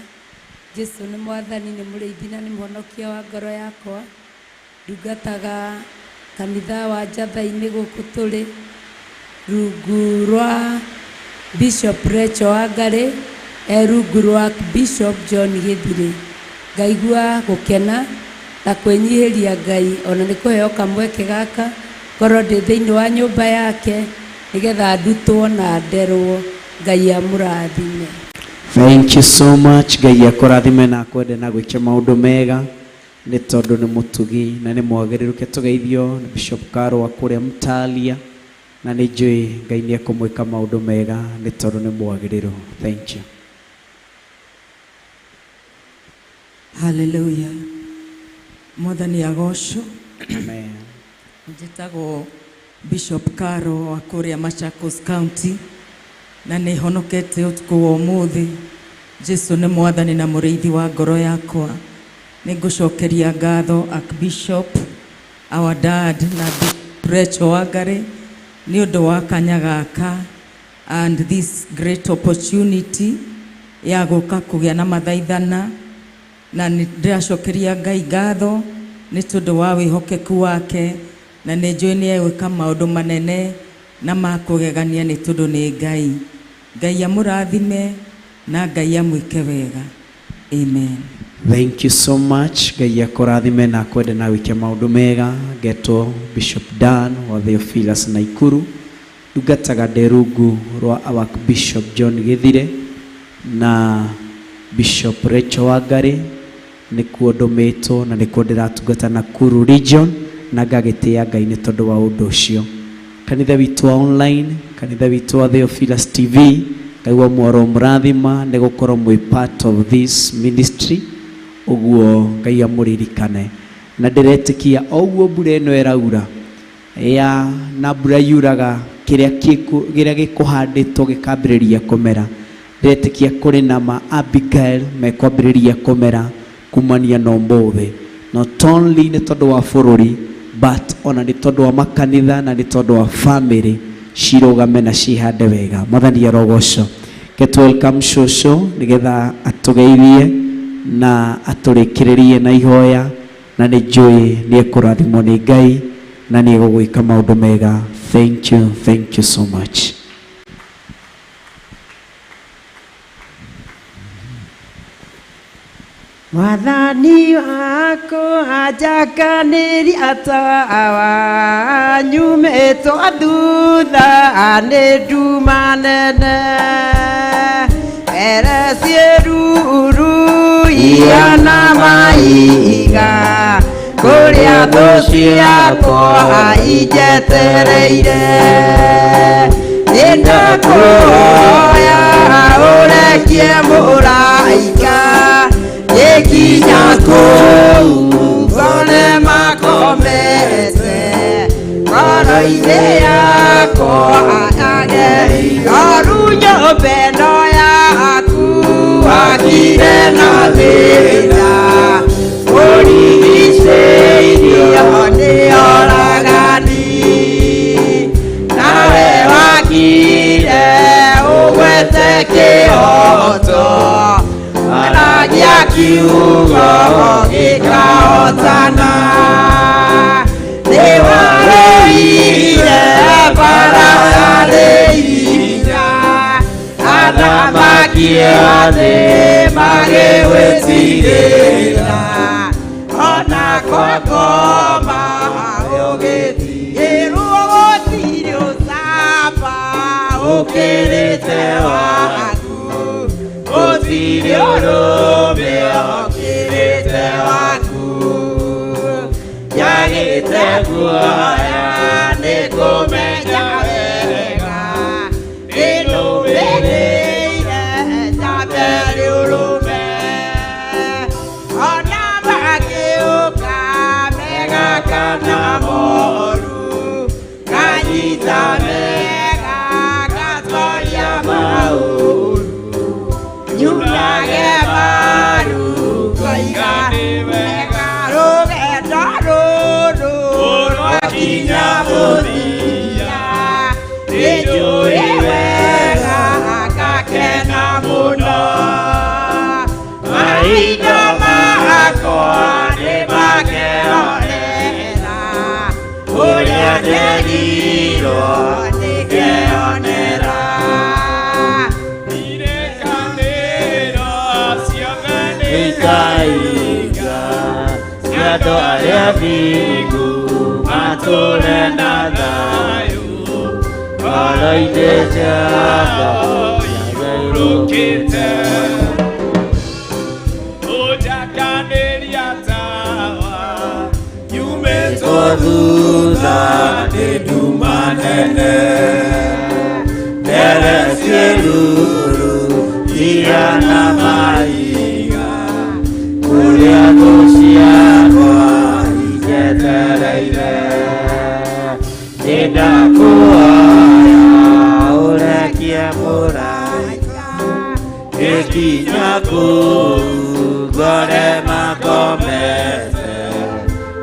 Jesu nĩ mwathani, nĩ mũrĩithi na nĩ mũhonokia wa ngoro yakwa. Ndungataga kanitha wa Njatha-inĩ gũkũ tũrĩ rungu rwa Bishop Rachel Wangari, e rungu rwa Bishop John Gĩthirĩ. Ngaigua gũkena na kwĩnyihĩria Ngai ona nĩ kũheo kamweke gaka ngorwo ndĩ thĩinĩ wa nyũmba yake nĩgetha ndutwo na nderwo. Ngai amũrathime. Thank you so much. Ngai akũrathime na akwende na gwĩke maũndũ mega nĩ tondũ nĩ mũtugi na nĩ mwagĩrĩru. Ke tũgeithio nĩ Bishop Karo wa kũrĩa Mtalia, na nĩ njũĩ Ngai nĩ ekũmwĩka maũndũ mega nĩ tondũ nĩ mwagĩrĩru. Thank you. Hallelujah. Mwathani agocwo. Amen. Njĩtagwo Bishop Karo wa kũrĩa Machakos County na nĩ honokete ũtukũ wa ũmũthĩ. Jesu nĩ mwathani na mũrĩithi wa ngoro yakwa. Nĩ ngũcokeria ngatho Archbishop, our dad na Bishop Rachel Wangari nĩ ũndũ wa kanya gaka and this great opportunity ya gũka kũgĩa na mathaithana, na nĩ ndĩracokeria Ngai ngatho nĩ tondũ wa wĩhokeku wake, na nĩ njũĩ nĩ egwĩka maũndũ manene na ma kũgegania nĩ tondũ nĩ Ngai. Ngai amũrathime na Ngai amwĩke wega. Amen. Thank you so much. Ngai akũrathime na akwende na wĩke maũndũ mega. Ngetwo Bishop Dan wa Theophilus Naikuru. Ndungataga ndĩ rungu rwa our Bishop John Gĩthire na Bishop Rachel Wangari, nĩkuo ndũmĩtwo na nĩkuo ndĩratungata Nakuru region, na ngagĩtĩĩa Ngai nĩ tondũ wa ũndũ ũcio. Kanitha witũ wa online, kanitha witũ wa Theophilus TV, Ngai wa mwaro mũrathima nĩ gũkorwo mwĩ part of this ministry, ũguo Ngai amũririkane. Na ndĩretĩkia o ũguo mbura ĩno ĩraura ya na mbura yuraga kĩrĩa kĩrĩa gĩkũhandĩtwo gĩkambĩrĩria kũmera, ndĩretĩkia kũrĩ na ma Abigail mekwambĩrĩria kũmera kumania na ũmũthĩ, not only nĩ tondũ wa bũrũri but ona nĩ tondũ wa makanitha na nĩ tondũ wa family cirũgame na cihande wega. Mwathani arogocwo. Get welcome cũcũ nĩgetha atũgeithie na atũrĩkĩrĩrie na ihoya, na nĩ njũĩ nĩ ekũrathimwo nĩ Ngai na nĩ egũgwĩka maũndũ mega. Thank you, thank you so much. Mwathani wakwa anjakanĩria tawa, nyumĩtwo thutha nĩ nduma nene, mbere ciĩruru ihana mahiga, kũrĩa thũ ciakwa injetereire. Nĩ ndakũhoya ũrekie mũraika gĩkinya kũu ngone makomete ngoro-inĩ yakwa ageru nyũmba ĩno yaku wakire na thĩna ũrigicĩirio nĩ oragani, nawe wakire ũgwete kĩhoto aragia kiugo gĩkahotana. Nĩ warũire mbara yarĩ inya, athamaki othe magĩgwĩtigĩra, ona kwa ngoma ũgĩtigĩrwo gũtirĩ ũcamba ũkĩrĩte waku, gũtirĩ ũrũme ũkĩrĩte waku. Njagĩte guoya nĩ kũmenya wega ndĩnũmĩrĩire njambe rĩũrũme, ona magĩũka mega kana moru, nganyita mega ngatoria maũru, nyunage maru ngoiga nĩ wega rũgendo rũrũ rwakinya. Nĩikaiga cia andũ arĩa thingu matũũre na thayũ ngoro-inĩ ciao ciagarũrũkĩte. Ũnjakanĩria tawa nyumĩtwo Thutha nĩ nduma nene mbere ciĩruru ihana mahiga kũrĩa thũ ciakwa injetereire. Nĩndakũhoya ũrekie mũraika gĩkinya kũu ngore makomete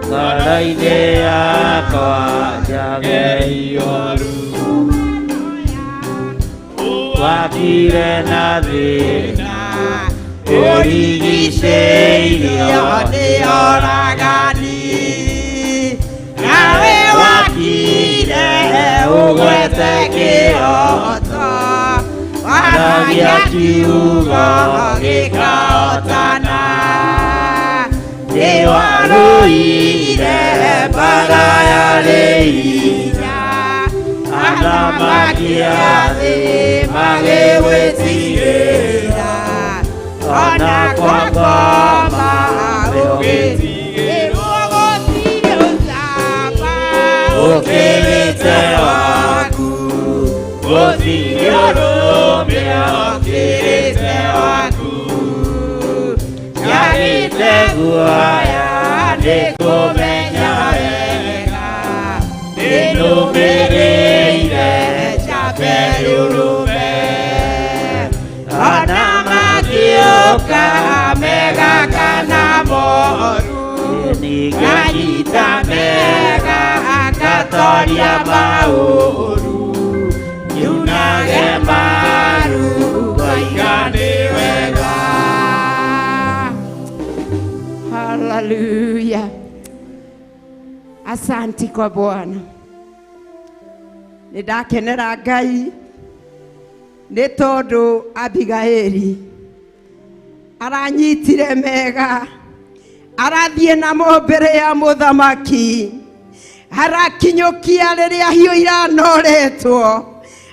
ngoro-inĩ yakwa njage ihoru. Wakire na thĩna ũrigicĩirio nĩ oragani nawe wakire ũgwete kĩhoto waragia kiugo gĩkahotana nĩwarũire mbara yarĩ hinya athamaki a thĩ magĩgwĩtigĩra ona kwa ngoma ũgĩtigĩrwo gũtirĩ ũcamba ũkĩrĩte waku gũtirĩ ũrũme ũkĩrĩte waku njagĩte guoya nĩ kũmenya wega nĩnũmĩrĩire njambe rĩũrũme ona magĩũka mega kana moru nganyita mega ngatoria maũru nyunage maru ngoiga nĩ wega. Haleluya. Asanti kwa Bwana. Nĩndakenera Ngai nĩ tondũ Abigaili aranyitire mega, arathiĩ namo mbere ya mũthamaki, arakinyũkia rĩrĩa hiũ iranoretwo,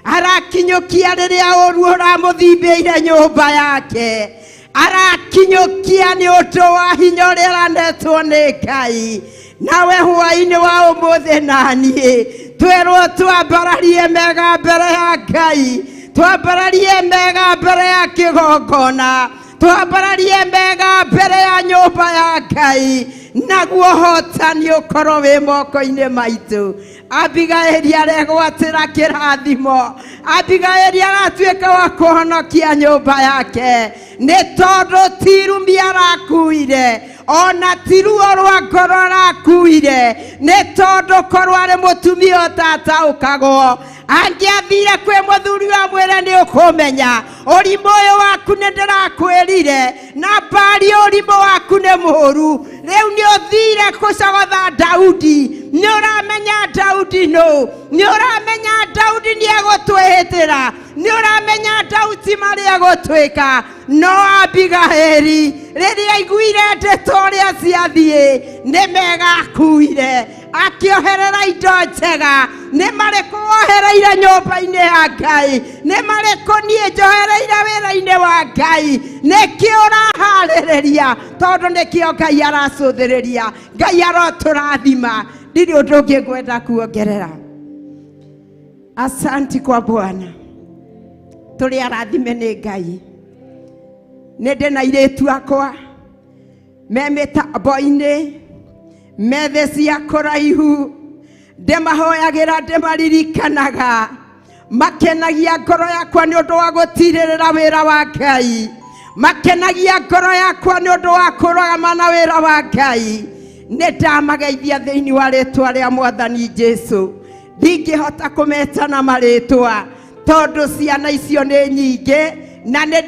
arakinyũkia rĩrĩa ũru ũramũthimbĩire nyũmba yake, arakinyũkia nĩ ũndũ wa hinya ũrĩa aranetwo nĩ Ngai. Nawe hwaĩ-inĩ wa ũmũthĩ naniĩ twerwo twambararie mega mbere ya Ngai, twambararie mega mbere ya kĩgongona, twambararie mega mbere ya nyũmba ya Ngai, naguo hotani ũkorwo wĩ moko-inĩ maitũ. Abigaili aregwatĩra kĩrathimo, Abigaili aratuĩka wa kũhonokia nyũmba yake nĩ tondũ ti rumi arakuire ona ti ruo rwa ngoro arakuire, nĩ tondũ korwo arĩ mũtumia ũtataũkagwo angĩathire kwĩ mũthuri amwĩre nĩ ũkũmenya ũrimũ ũyũ waku nĩ ndĩrakwĩrire na mbari ũrimũ waku nĩ mũũru, rĩu nĩ ũthire kũcogotha Daudi, nĩ ũramenya Daudi nũ, nĩ ũramenya Daudi nĩ egũtwĩhĩtĩra, nĩ ũramenya Daudi marĩa egũtwĩka. No Abigaili rĩrĩa aiguire ndeto ũrĩa ciathiĩ nĩ mega akuire, akĩoherera indo njega. Nĩ marĩkũ wohereire nyũmba-inĩ ya Ngai? Nĩ marĩkũ niĩ njohereire wĩra-inĩ wa Ngai? Nĩkĩ ũraharĩrĩria? Tondũ nĩkĩo Ngai aracũthĩrĩria. Ngai arotũrathima. Ndirĩ ũndũ ũngĩ ngwenda kuongerera. Asanti kwa Bwana. Tũrĩ arathime nĩ Ngai. Nĩ ndĩ na airĩtu akwa me mĩtambo-inĩ, me thĩ cia kũraihu, ndĩmahoyagĩra, ndĩmaririkanaga, makenagia ngoro yakwa nĩ ũndũ wa gũtirĩrĩra wĩra wa Ngai, makenagia ngoro yakwa nĩ ũndũ wa kũrũgama na wĩra wa Ngai. Nĩ ndamageithia thĩinĩ wa rĩtwa rĩa Mwathani Jesu. Ndingĩhota kũmeta na marĩtwa tondũ ciana icio nĩ nyingĩ na nĩ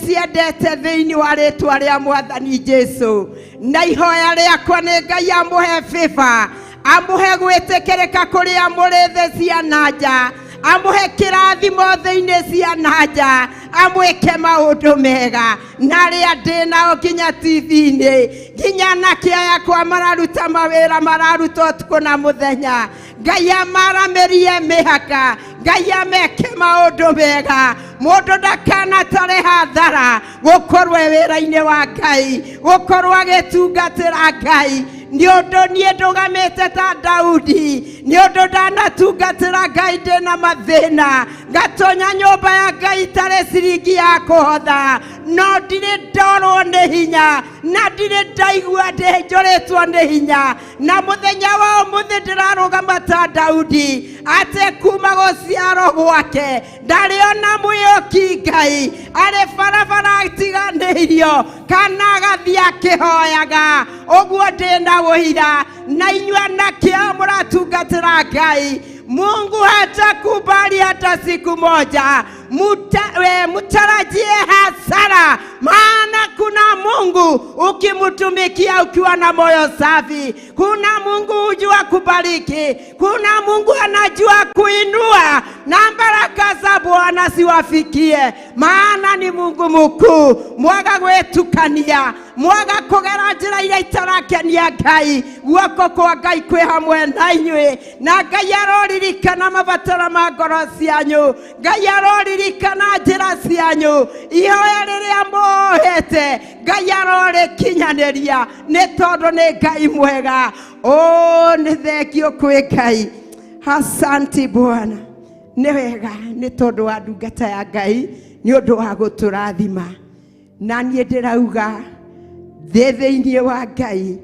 ciendete thĩinĩ wa rĩtwa rĩa Mwathani Jesu. Na ihoya rĩakwa nĩ Ngai amũhe favor, amũhe gwĩtĩkĩrĩka kũrĩa mũrĩ thĩ cia na nja, Amũhe kĩrathimo thĩinĩ cia na nja, amwĩke maũndũ mega. Na arĩa ndĩ nao nginya TV-inĩ, nginya anake aya akwa mararuta mawĩra, mararuta ũtukũ na mũthenya. Ngai amaramĩrie mĩhaka, Ngai ameke maũndũ mega. Mũndũ ndakanatare hathara gũkorwo e wĩra-inĩ wa Ngai, gũkorwo agĩtungatĩra Ngai. Nĩ ũndũ niĩ ndũgamĩte ta Daudi, nĩ ũndũ ndanatungatĩra Ngai ndĩna mathĩna, ngatonya nyũmba ya Ngai itarĩ ciringi ya kũhotha, no ndirĩ ndorwo nĩ hinya, na ndirĩ ndaigua ndĩnjũrĩtwo nĩ hinya. Na mũthenya wa ũmũthĩ ndĩrarũgama ta Daudi, atĩ kuma gũciarwo gwake ndarĩ ona mwĩũki Ngai, arĩ barabara atiganĩirio kana agathiĩ akĩhoyaga. Ũguo ndĩna ũira, na inyuĩ anake aya mũratungatĩra Ngai, Mungu hatakubali hata siku moja mutarajie hasara, maana kuna Mungu ukimtumikia ukiwa na moyo safi. Kuna Mungu hujua kubariki, kuna Mungu anajua kuinua, na baraka za Bwana siwafikie, maana ni Mungu mkuu. Mwaga gwetukania, mwaga kugera njira iria itarakenia Ngai, guoko kwa Ngai kwĩ hamwe na inyuĩ, na Ngai aroririkana mabataro ma ngoro cianyu, Ngai aroririkana njĩra cianyu, ihoya rĩrĩa muohete Ngai arorĩkinyanĩria, nĩ tondũ nĩ Ngai mwega. Oh, nĩ thengio kwĩ Ngai. Asanti Bwana, nĩ wega nĩ tondũ wa ndungata ya Ngai, nĩ ũndũ wa gũtũrathima. Na niĩ ndĩrauga thĩ thĩinĩ wa Ngai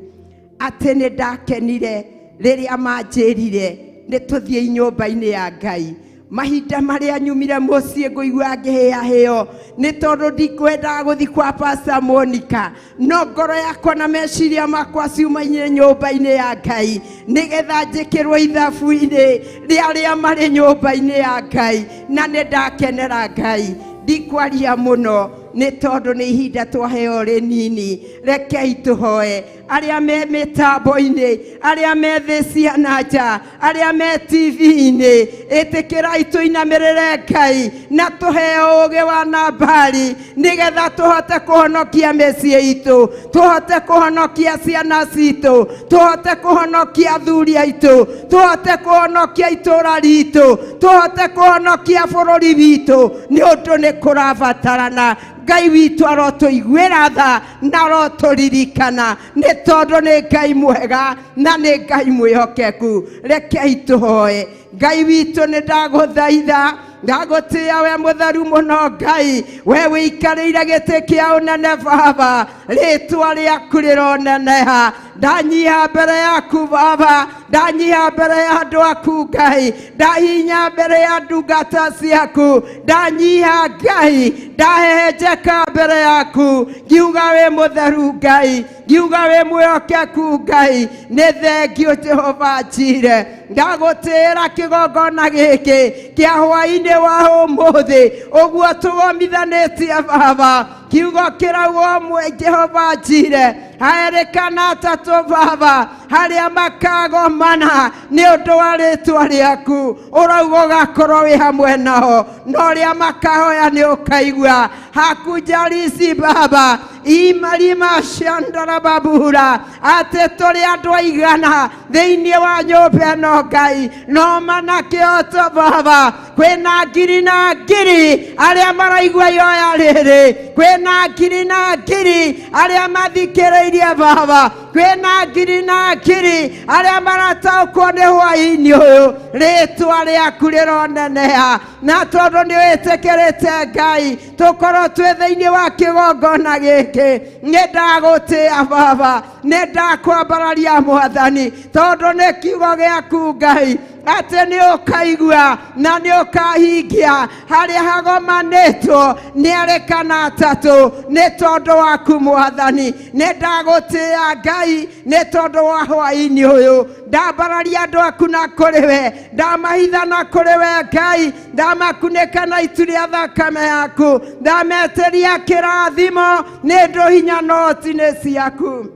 atĩ nĩ ndakenire rĩrĩa manjĩrire nĩ tũthiĩ nyũmba-inĩ ya Ngai. Mahinda marĩa nyumire mũciĩ ngũigua ngĩhĩahĩo nĩ tondũ ndikwendaga gũthiĩ kwa Pastor Monica, no ngoro yakwa na meciria makwa ciumaine nyũmba-inĩ ya Ngai, nĩgetha njĩkĩrwo ithabu-inĩ rĩa arĩa marĩ nyũmba-inĩ ya Ngai, na nĩ ndakenera Ngai. Ndikwaria mũno nĩ tondũ nĩ ihinda twaheo rĩnini. Rekei tũhoe arĩa me mĩtambo-inĩ, arĩa me thĩ cia na nja, arĩa me TV-inĩ, ĩtĩkĩrai tũinamĩrĩre Ngai na tũheo ũũgĩ wa nambari, nĩgetha tũhote kũhonokia mĩciĩ itũ, tũhote kũhonokia ciana citũ, tũhote kũhonokia athuri aitũ, tũhote kũhonokia itũũra ritũ, tũhote kũhonokia bũrũri witũ, nĩ ũndũ nĩ kũrabatarana. Ngai witũ arotũiguĩra tha na arotũririkana, nĩ tondũ nĩ Ngai mwega na nĩ Ngai mwĩhokeku. Rekei tũhoe. Ngai witũ, nĩ ndagũthaitha, ndagũtĩĩa we mũtheru mũno Ngai, we wĩikarĩire gĩtĩ kĩa ũnene Baba, rĩtwa rĩaku rĩroneneha. Ndanyiha mbere yaku Baba, ndanyiha mbere ya andũ aku Ngai, ndahinya mbere ya ndungata ciaku, ndanyiha Ngai, ndahehenjeka mbere yaku, ngiuga wĩ mũtheru Ngai, ngiuga wĩ mwĩhokeku Ngai. Nĩ thengio Jehova Njire, ndagũtĩĩra kĩgongona gĩkĩ kĩa hwaĩ-inĩ wa ũmũthĩ, ũguo tũgomithanĩtie Baba. Kiugo kĩrauga ũmwe Jehova Njire, haerĩkana atatũ Baba, harĩa makagomana nĩ ũndũ wa rĩtwa rĩaku, ũrauga ũgakorwo wĩ hamwe nao, na ũrĩa makahoya nĩ ũkaigua. Hakujarici Baba, imarima ciandara babura, atĩ tũrĩ andũ aigana thĩinĩ wa nyũmba ĩno Ngai, no mana kĩhoto Baba, kwĩna ngiri na ngiri arĩa maraigua ihoya rĩrĩ, kwĩna ngiri na ngiri arĩa mathikĩrĩirie Baba, kwĩna ngiri na ngiri arĩa marataũkwo nĩ hwaĩ-inĩ ũyũ. Rĩtwa rĩaku rĩroneneha, na tondũ nĩ wĩtĩkĩrĩte Ngai tũkorwo twĩ thĩinĩ wa kĩgongona gĩkĩ, nĩ ndagũtĩĩa Baba, nĩ ndakwambararia Mwathani, tondũ nĩ kiugo gĩaku Ngai atĩ nĩ ũkaigua na nĩ ũkahingia harĩa hagomanĩtwo nĩ erĩ kana atatũ, nĩ tondũ waku Mwathani. Nĩ ndagũtĩĩa Ngai nĩ tondũ wa hwaĩ-inĩ ũyũ, ndambararia andũ aku na kũrĩ we, ndamahitha na kũrĩ we Ngai, ndamakunĩka na itu rĩa thakame yaku, ndametĩria kĩrathimo nĩ ũndũ hinya noti nĩ ciaku.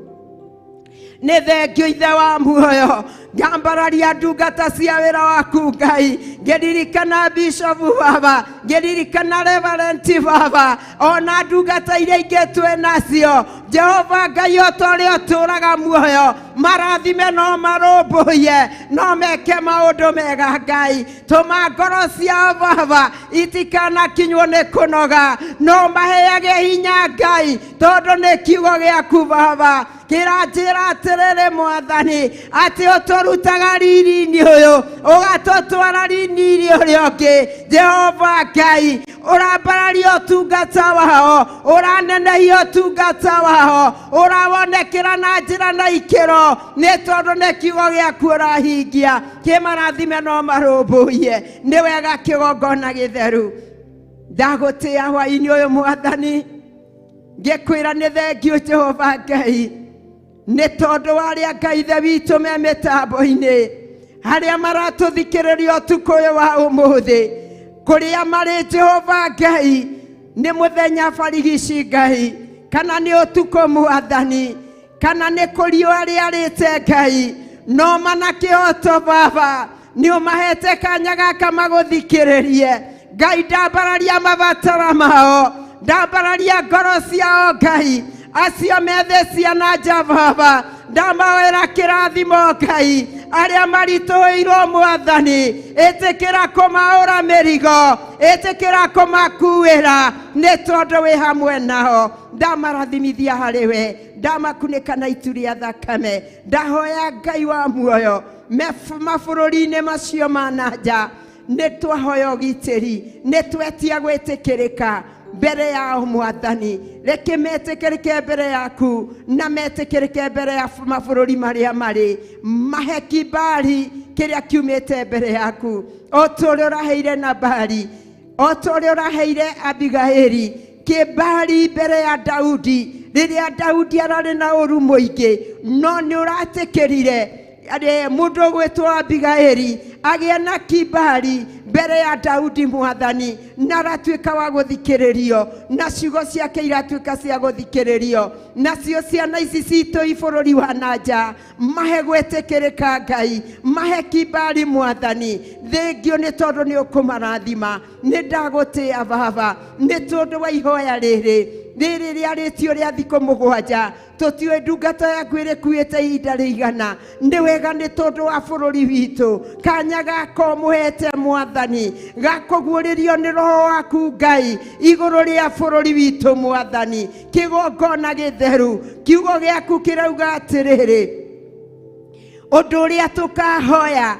Nĩ thengio Ithe wa muoyo, ngambararia ndungata cia wĩra waku Ngai, ngĩririkana bishofu baba, ngĩririkana reverend baba, ona ndungata iria ingĩ twĩ nacio. Jehova Ngai, o ta ũrĩa ũtũũraga muoyo, marathime no marũmbũiye, no meke maũndũ mega Ngai. Tũma ngoro ciao baba itikanakinywo nĩ kũnoga, no maheage hinya Ngai, tondũ nĩ kiugo gĩaku baba kĩranjĩra atĩrĩrĩ Mwathani, atĩ ũtũrutaga riri-inĩ ũyũ ũgatũtwara riri-inĩ ũrĩa ũngĩ. Jehova Ngai, ũrambararia ũtungata wao, ũranenehia ũtungata wao, ũrawonekera na njĩra na ikĩro, nĩ tondũ nĩ kiugo gĩaku ũrahingia. Kĩmarathime no marũmbũiye, nĩ wega kĩgongona gĩtheru. Ndagũtĩa hwaĩ-inĩ ũyũ Mwathani, ngĩkwĩra nĩ thengio Jehova Ngai, nĩ tondũ wa arĩa Ngai Ithe witũ me mĩtambo-inĩ, harĩa maratũthikĩrĩria ũtukũ ũyũ wa ũmũthĩ, kũrĩa marĩ Jehova Ngai, nĩ mũthenya barigici Ngai, kana nĩ ũtukũ Mwathani, kana nĩ kũriũa rĩarĩte Ngai, no mana kĩhoto baba, nĩ ũmahete kanya gaka magũthikĩrĩrie Ngai. Ndambararia mabatara mao, ndambararia ngoro ciao Ngai, acio methe ciana nja baba, ndamawĩra kĩrathimo Ngai, arĩa maritũhĩirwo Mwathani, ĩtĩkĩra kũmaũra mĩrigo, ĩtĩkĩra kũmakuĩra, nĩ tondũ wĩ hamwe nao. Ndamarathimithia harĩ we, ndamakunĩka na itu rĩa thakame. Ndahoya Ngai wa muoyo, mabũrũri-inĩ macio ma na nja, nĩ twahoya ũgitĩri, nĩ twetia gwĩtĩkĩrĩka mbere yao Mwathani. Reke metĩkĩrĩke mbere yaku na metĩkĩrĩke mbere ya mabũrũri marĩa marĩ, mahe kibali kĩrĩa kiumĩte mbere yaku, o ta ũrĩa ũraheire Nabali, o ta ũrĩa ũraheire Abigaili kibali mbere ya Daudi rĩrĩa Daudi ararĩ na ũru mũingĩ, no nĩ ũratĩkĩrire mũndũ ũgwĩtwo Abigaili agĩe na kibali mbere ya Daudi Mwathani, na aratuĩka wa gũthikĩrĩrio, na ciugo ciake iratuĩka cia gũthikĩrĩrio. Nacio ciana ici citũ i bũrũri wa na nja, mahe gwĩtĩkĩrĩka Ngai, mahe kibali Mwathani. Thengio nĩ tondũ nĩ ũkũmarathima. Nĩ ndagũtĩa baba nĩ tondũ wa ihoya rĩrĩ rĩrĩ rĩarĩtio rĩa thikũ 7. Tũtiũĩ ndungata yaku ĩrĩkuĩte ihinda rĩigana. Nĩ wega nĩ tondũ wa bũrũri witũ, kanya gaka ũmũhete Mwathani gakũguũrĩrio nĩ roho waku Ngai igũrũ rĩa bũrũri witũ Mwathani. Kĩgongona gĩtheru, kiugo gĩaku kĩrauga atĩrĩrĩ, ũndũ ũrĩa tũkahoya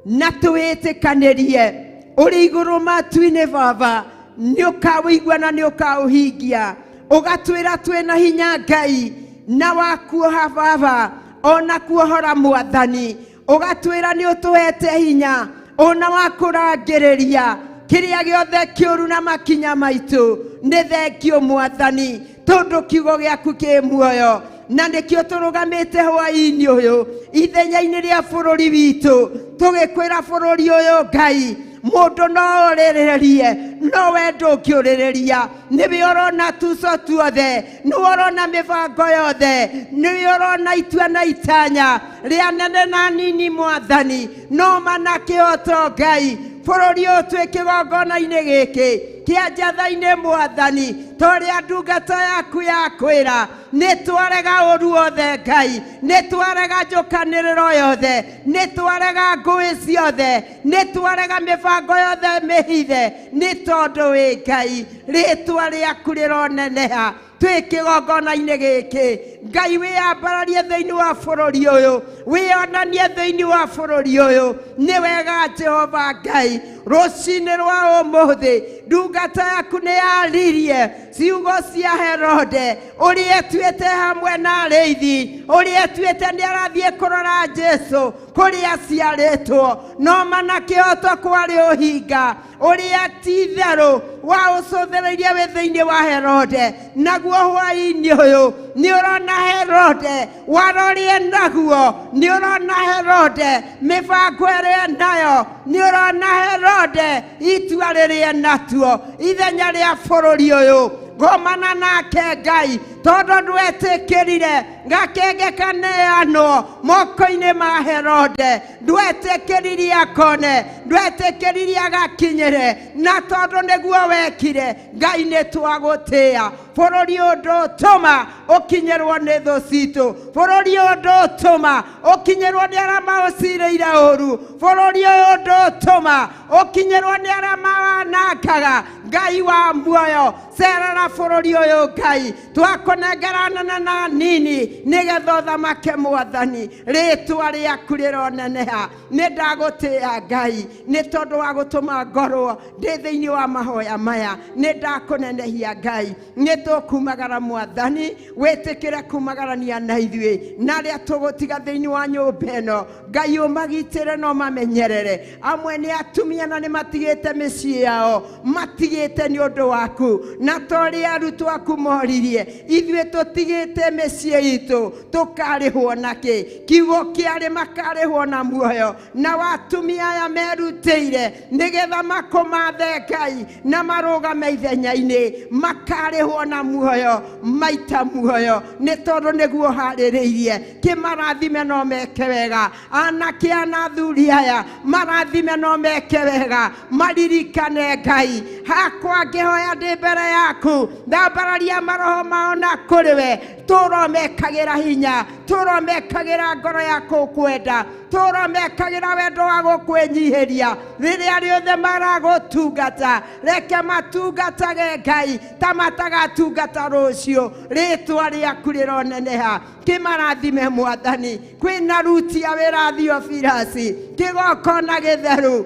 na twĩtĩkanĩrie ũrĩ igũrũ matu-inĩ baba, nĩ ũkawĩigua na nĩ ũkaũhingia. Ũgatwĩra twĩna hinya Ngai na wakuoha baba, ona kuohora Mwathani. Ũgatwĩra nĩ ũtũhete hinya ona wa kũrangĩrĩria kĩrĩa gĩothe kĩũru na makinya maitũ. Nĩ thengio Mwathani, tondũ kiugo gĩaku kĩ muoyo, na nĩkĩo tũrũgamĩte hwaĩ-inĩ ũyũ ithenya-inĩ rĩa bũrũri witũ, tũgĩkwĩra bũrũri ũyũ Ngai, mũndũ no ũrĩrĩrie, no we ndũngĩũrĩrĩria. Nĩwe ũrona tuco tuothe, nĩwe ũrona mĩbango yothe, nĩwe ũrona itua na itanya rĩa nene na nini Mwathani. No mana kĩhoto Ngai, bũrũri ũyũ twĩ kĩgongona-inĩ gĩkĩ kĩa njatha-inĩ Mwathani, ta ũrĩa ndungata yaku yakwĩra, nĩ twarega ũru wothe Ngai, nĩ twarega njũkanĩrĩro yothe, nĩ twarega ngũĩ ciothe, nĩ twarega mĩbango yothe mĩhithe, nĩ tondũ wĩ Ngai, rĩtwa rĩaku rĩroneneha. Twĩ kĩgongona-inĩ gĩkĩ Ngai, wĩyambararie thĩinĩ wa bũrũri ũyũ, wĩyonanie thĩinĩ wa bũrũri ũyũ. Nĩ wega Jehova Ngai, rũcinĩ rwa ũmũthĩ ndungata yaku nĩ yaririe ciugo cia Herode, ũrĩa etuĩte hamwe na arĩithi, ũrĩa etuĩte nĩ arathiĩ kũrora Jesu kũrĩa aciarĩtwo, no mana kĩhoto kwarĩ ũhinga ũrĩa ti itherũ wa ũcũthĩrĩirie wĩ thĩinĩ wa Herode. Naguo hwaĩ-inĩ ũyũ nĩ ũrona Herode warorie, naguo nĩ ũrona Herode mĩbango ĩrĩa nayo, nĩ ũrona Herode itua rĩrĩa natuo ithenya rĩa bũrũri ũyũ. Gomana nake Ngai, tondũ ndwetĩkĩrire gakenge kaneanwo moko-inĩ ma Herode, ndwetĩkĩririe akone, ndwetĩkĩririe agakinyĩre, na tondũ nĩguo wekire, Ngai nĩ twagũtĩĩa. Bũrũri ũyũ ndũtũma ũkinyĩrwo nĩ thũ citũ, bũrũri ũyũ ndũtũma ũkinyĩrwo nĩ arĩa maũcirĩire ũru, bũrũri ũyũ ndũtũma ũkinyĩrwo nĩ arĩa mawanangaga. Ngai wa muoyo, cerera bũrũri ũyũ Ngai, twakũnengera nene na nini nĩgetha ũthamake Mwathani, rĩtwa rĩaku rĩroneneha. Nĩ ndagũtĩĩa Ngai nĩ tondũ wa gũtũma ngorwo ndĩ thĩinĩ wa mahoya maya, nĩ ndakũnenehia Ngai. Nĩ tũkumagara Mwathani, wĩtĩkĩre kumagarania na ithuĩ na arĩa tũgũtiga thĩinĩ wa nyũmba ĩno. Ngai ũmagitĩre na ũmamenyerere. Amwe nĩ atumia na nĩ matigĩte mĩciĩ yao, matigĩte nĩ ũndũ waku, na ta ũrĩa arutwo aku moririe, ithuĩ tũtigĩte mĩciĩ itũ tũkarĩhwo nakĩ? Kiugo kĩarĩ makarĩhwo na muoyo. Na watumia aya merutĩire nĩgetha makũmathe Ngai na marũgame ithenya-inĩ, makarĩhwo na muoyo maita muoyo, nĩ tondũ nĩguo harĩrĩirie. Kĩmarathime no meke wega, anake ana athuri aya marathime no meke wega, maririkane Ngai. Hakwa ngĩhoya ndĩ mbere yaku, ndambararia maroho mao na kũrĩ we, tũromekagĩra hinya, tũromekagĩra ngoro ya gũkwenda, tũromekagĩra wendo wa gũkwĩnyihĩria rĩrĩa rĩothe maragũtungata. Reke matungatage Ngai ta matagatungata rũciũ, rĩtwa rĩaku rĩroneneha. Kĩmarathime Mwathani. Kwĩna ruti ya wĩra Theophilus, kĩgongona gĩtheru,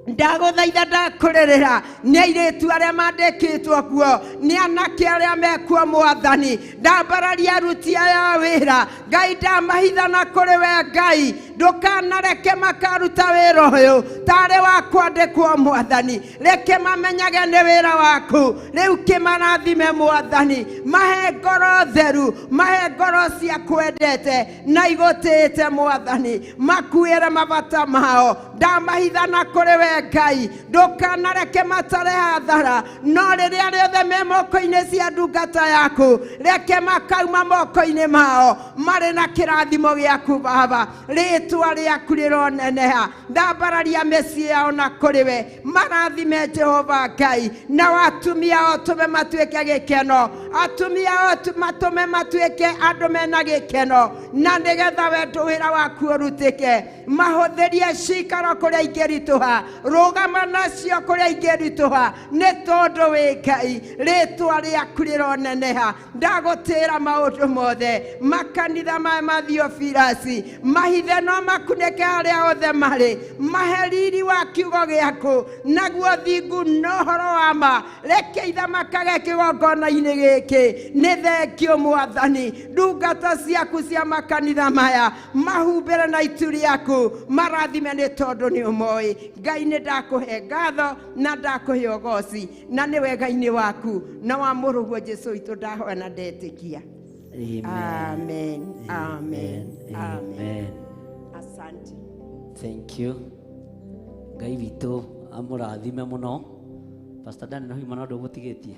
ndagũthaitha ndakũrĩrĩra nĩ airĩtu arĩa mandĩkĩtwo kuo, nĩ anake arĩa mekuo Mwathani. Ndambararia aruti aya a wĩra Ngai, ndamahitha na kũrĩ we Ngai, ndũkanareke makaruta wĩra ũyũ tarĩ wa kwandĩkwo Mwathani. Reke mamenyage nĩ wĩra waku. Rĩu kĩmarathime Mwathani, mahe ngoro theru, mahe ngoro cia kwendete na igũtĩĩte Mwathani, makuĩre mabata mao. Ndamahitha na kũrĩ we Ngai, ndũkanareke matare hathara, no rĩrĩa rĩothe me moko-inĩ cia ndungata yaku, reke makauma moko-inĩ mao marĩ na kĩrathimo gĩaku Baba. Rĩtwa rĩaku rĩroneneha. Ndambararia mĩciĩ yao na kũrĩ we, marathime Jehova Ngai, na atumia ao tũme matuĩke gĩkeno, atumia ao matũme matuĩke andũ mena gĩkeno, na nĩgetha wendo wĩra waku ũrutĩke. Mahũthĩrie cikaro kũrĩa ingĩritũha, rũgama nacio kũrĩa ingĩritũha, nĩ tondũ wĩ Ngai. Rĩtwa rĩaku rĩroneneha. Ndagũtĩĩra maũndũ mothe. Makanitha maya ma Theophilus mahithe no makunĩke harĩa othe marĩ, mahe riri wa kiugo gĩaku, naguo thingu na ũhoro wa ma. Reke ithamakage kĩgongona-inĩ gĩkĩ. Nĩ thengio Mwathani, ndungata ciaku cia makanitha maya mahumbĩre na itu rĩaku, marathime nĩ tondũ nĩ ũmoĩ. Ngai nĩ ndakũhe ngatho na ndakũhe ũgoci, na nĩ wega-inĩ waku na wa mũrũguo Jesũ witũ ndahoya na ndetĩkia. Amen. Amen. Amen. Asante. Thank you. Ngai witũ amũrathime mũno. Pastor Dan, no hima no ndũgũtigĩtie.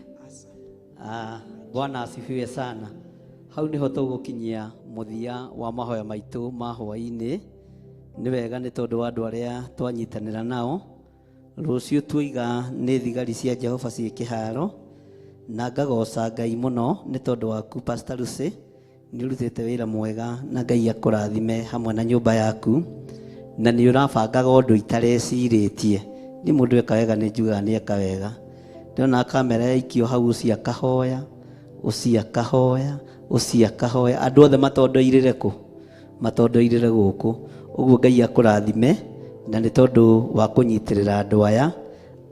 Bwana asifiwe sana. Hau niho tũgũkinyia mũthia wa mahoya maitũ ma hwaĩ-inĩ. Nĩ wega nĩ tondũ wa andũ arĩa twanyitanĩra nao. Rũciũ tuiga nĩ thigari cia Jehova ciĩ kĩharo, na ngagoca Ngai mũno nĩ tondũ waku Pastor Lucy, nĩ ũrutĩte wĩra mwega na Ngai akũrathime hamwe na nyũmba yaku, na nĩ ũrabangaga ũndũ itarecirĩtie. Niĩ mũndũ eka wega nĩ njugaga nĩ eka wega. Ndĩrona kamera yaikio hau, ũcio akahoya, ũcio akahoya, ũcio akahoya, andũ othe matondoirĩre kũ? Matondoirĩre gũkũ. Ũguo Ngai akũrathime na nĩ tondũ wa kũnyitĩrĩra andũ aya.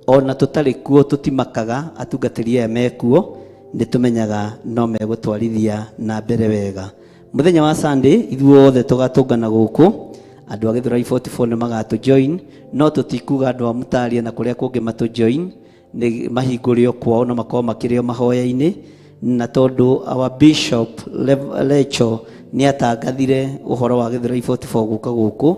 Ona tũtarĩ kuo tũtimakaga, atungatĩri aya mekuo nĩ tũmenyaga no megũtwarithia na mbere wega. Mũthenya wa Sunday ithuothe tũgatũngana gũkũ, andũ a Gĩthũrai 44 nĩ magatũ join, no tũtikuga andũ a Mutaria na kũrĩa kũngĩ matũ join, nĩ mahingũre o kwao na makorwo makĩrĩ o mahoya-inĩ, na tondũ our bishop Lecho nĩ atangathire ũhoro wa Gĩthũrai 44 gũka gũkũ,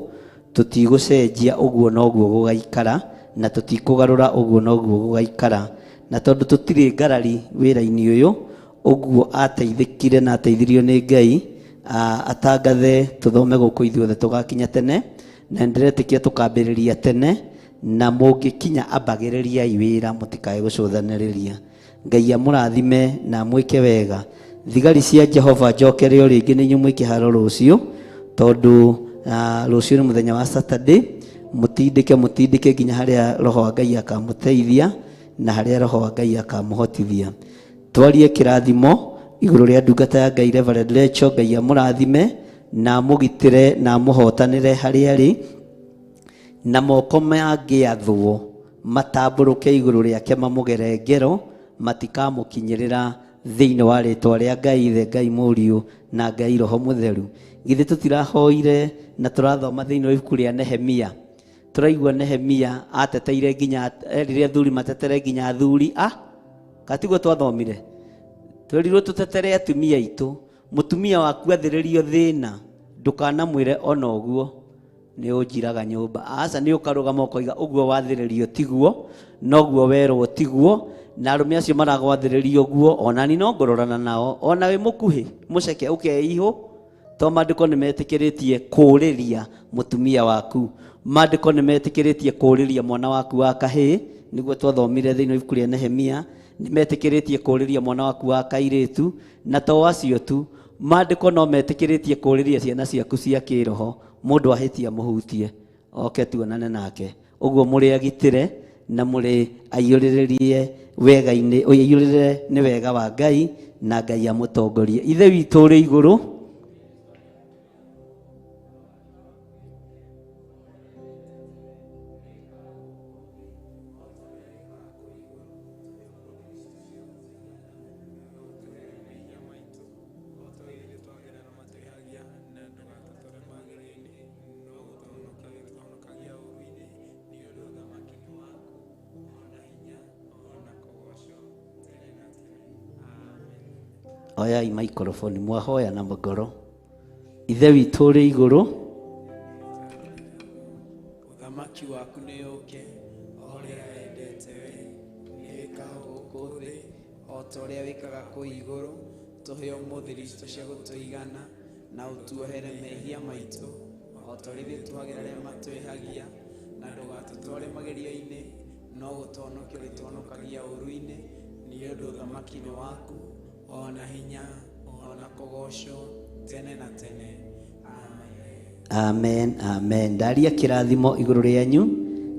tũtigũcenjia ũguo noguo gũgaikara, na tũtikũgarũra ũguo noguo gũgaikara. Na tondũ tũtirĩ ngarari wĩra-inĩ ũyũ, ũguo ateithĩkire na ateithirio nĩ Ngai, atangathe tũthome gũkũ ithuothe tũgakinya tene, na nĩndĩretĩkia tũkambĩrĩria tene, na mũngĩkinya ambagĩrĩriai wĩra mũtikae gũcũthanĩrĩria. Ngai amũrathime na amwĩke wega. Thigari cia Jehova njokere o rĩngĩ nĩ inyuĩ mwĩ kĩharo rũciũ, tondũ rũciũ nĩ mũthenya wa Saturday. Mũtindĩke mũtindĩke nginya harĩa Roho wa Ngai akamũteithia na harĩa Roho wa Ngai akamũhotithia. Twarie kĩrathimo igũrũ rĩa ndungata ya Ngai Reverend Rachel. Ngai amũrathime na amũgitĩre na amũhotanĩre harĩa arĩ, na moko mangĩathwo matambũrũke igũrũ rĩake mamũgere ngero, matikamũkinyĩrĩra thĩinĩ wa rĩtwa rĩa Ngai Ithe, Ngai Mũriũ na Ngai Roho Mũtheru. Githĩ tũtirahoire na tũrathoma thĩinĩ wa ibuku rĩa Nehemia? Tũraigua Nehemia ateteire nginya erire athuri matetere nginya athuri a katiguo twathomire. Twerirwo tũtetere atumia aitũ. Mũtumia waku athĩrĩrio thĩna, ndũkanamwĩre ona ũguo nĩ ũnjiraga nyũmba. Aca, nĩ ũkarũgama ũkoiga ũguo wathĩrĩrio tiguo, noguo werwo tiguo, na arũme acio maragwathĩrĩria ũguo onani no ngũrorana nao, ona wĩ mũkuhĩ mũceke ũkeihũ, to maandĩko nĩ metĩkĩrĩtie kũũrĩria mũtumia waku, maandĩko nĩ metĩkĩrĩtie kũũrĩria mwana waku wa kahĩĩ, nĩguo twathomire thĩinĩ wa ibuku rĩa Nehemia, nĩ metĩkĩrĩtie kũũrĩria mwana waku wa kairĩtu, na to acio tu, maandĩko no metĩkĩrĩtie kũũrĩria ciana ciaku cia kĩroho. Mũndũ ahĩtia mũhutie oke tuonane nake. Ũguo mũrĩ agitĩre na mũrĩ aiyũrĩrĩrie wega-inĩ, ũiyũrĩrĩre nĩ wega wa Ngai, na Ngai amũtongorie. Ithe witũ ũrĩ igũrũ, oyai microphone mwahoya na ngoro. Ithe witũ ũrĩ igũrũ, ũthamaki waku nĩ ũke, o ũrĩa wendete we nĩ wĩkaga gũkũ thĩ o ta ũrĩa wĩkaga kũu igũrũ. Tũhe ũmũthĩ irio citũ cia gũtũigana, na ũtuohere mehia maitũ o ta ũrĩa ithuĩ tuohagĩra arĩa matwĩhagia, na ndũgatũtware magerio-inĩ, no gũtũhonokia ũrĩtũhonokagia ũũru-inĩ, nĩ ũndũ ũthamaki nĩ waku, o na hinya, o na kũgoocwo tene na tene. Amen. Amen, amen. Ndaria kĩrathimo igũrũ rĩanyu,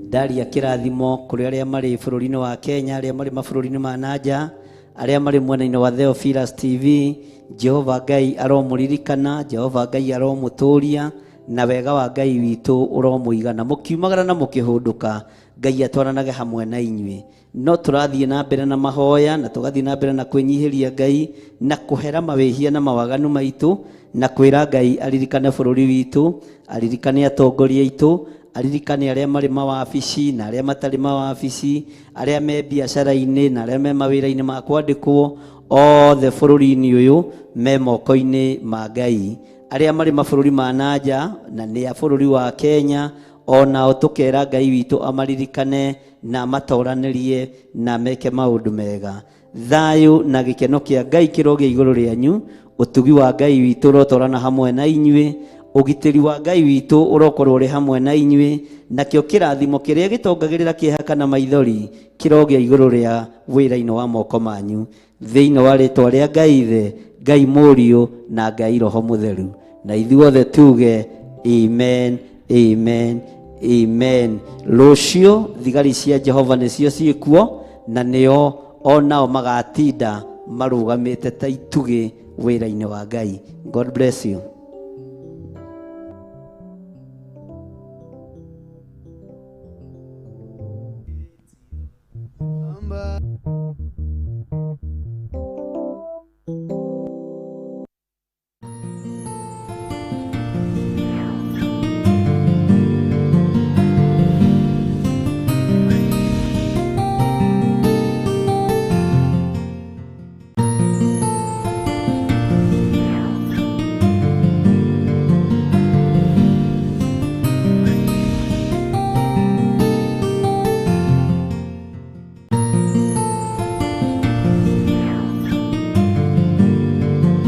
ndaria kĩrathimo kũrĩ arĩa marĩ bũrũri-inĩ wa Kenya, arĩa marĩ mabũrũri-inĩ ma nanja, arĩa marĩ mwena-inĩ wa Theophilus TV. Jehova Ngai aromũririkana, Jehova Ngai aromũtũria, na wega wa Ngai witũ ũromũigana. Mũkiumagara na mũkĩhũndũka, Ngai atwaranage hamwe na inyuĩ. No tũrathiĩ na mbere na mahoya, na tũgathiĩ na mbere na kwĩnyihĩria Ngai, na kũhera mawĩhia na mawaganu maitũ, na kwĩra Ngai aririkane bũrũri witũ, aririkane atongoria aitũ, aririkane arĩa marĩ mawabici na arĩa matarĩ mawabici, arĩa me biacara-inĩ na arĩa me mawĩra-inĩ ma kwandĩkwo, othe bũrũri-inĩ ũyũ me moko-inĩ ma Ngai. Arĩa marĩ mabũrũri ma nanja na nĩ a bũrũri wa Kenya, onao tũkera Ngai witũ amaririkane na amatoranĩrie na meke maũndũ mega. Thayũ na gĩkeno kĩa Ngai kĩrogĩa igũrũ rĩanyu, ũtugi wa Ngai witũ ũrotorana hamwe na inyuĩ, ũgitĩri wa Ngai witũ ũrokorwo ũrĩ hamwe na inyuĩ, nakĩo kĩrathimo kĩrĩa gĩtongagĩrĩra kĩeha kana maithori kĩrogĩa igũrũ rĩa wĩra-inĩ wa moko manyu, thĩinĩ wa rĩtwa rĩa Ngai Ithe, Ngai Mũriũ na Ngai Roho Mũtheru. Na ithuothe tuge amen, amen, amen. Rũciũ thigari cia Jehova nĩcio ciĩkuo, na nĩo onao magatinda marũgamĩte ta itugĩ wĩra-inĩ wa Ngai. God bless you.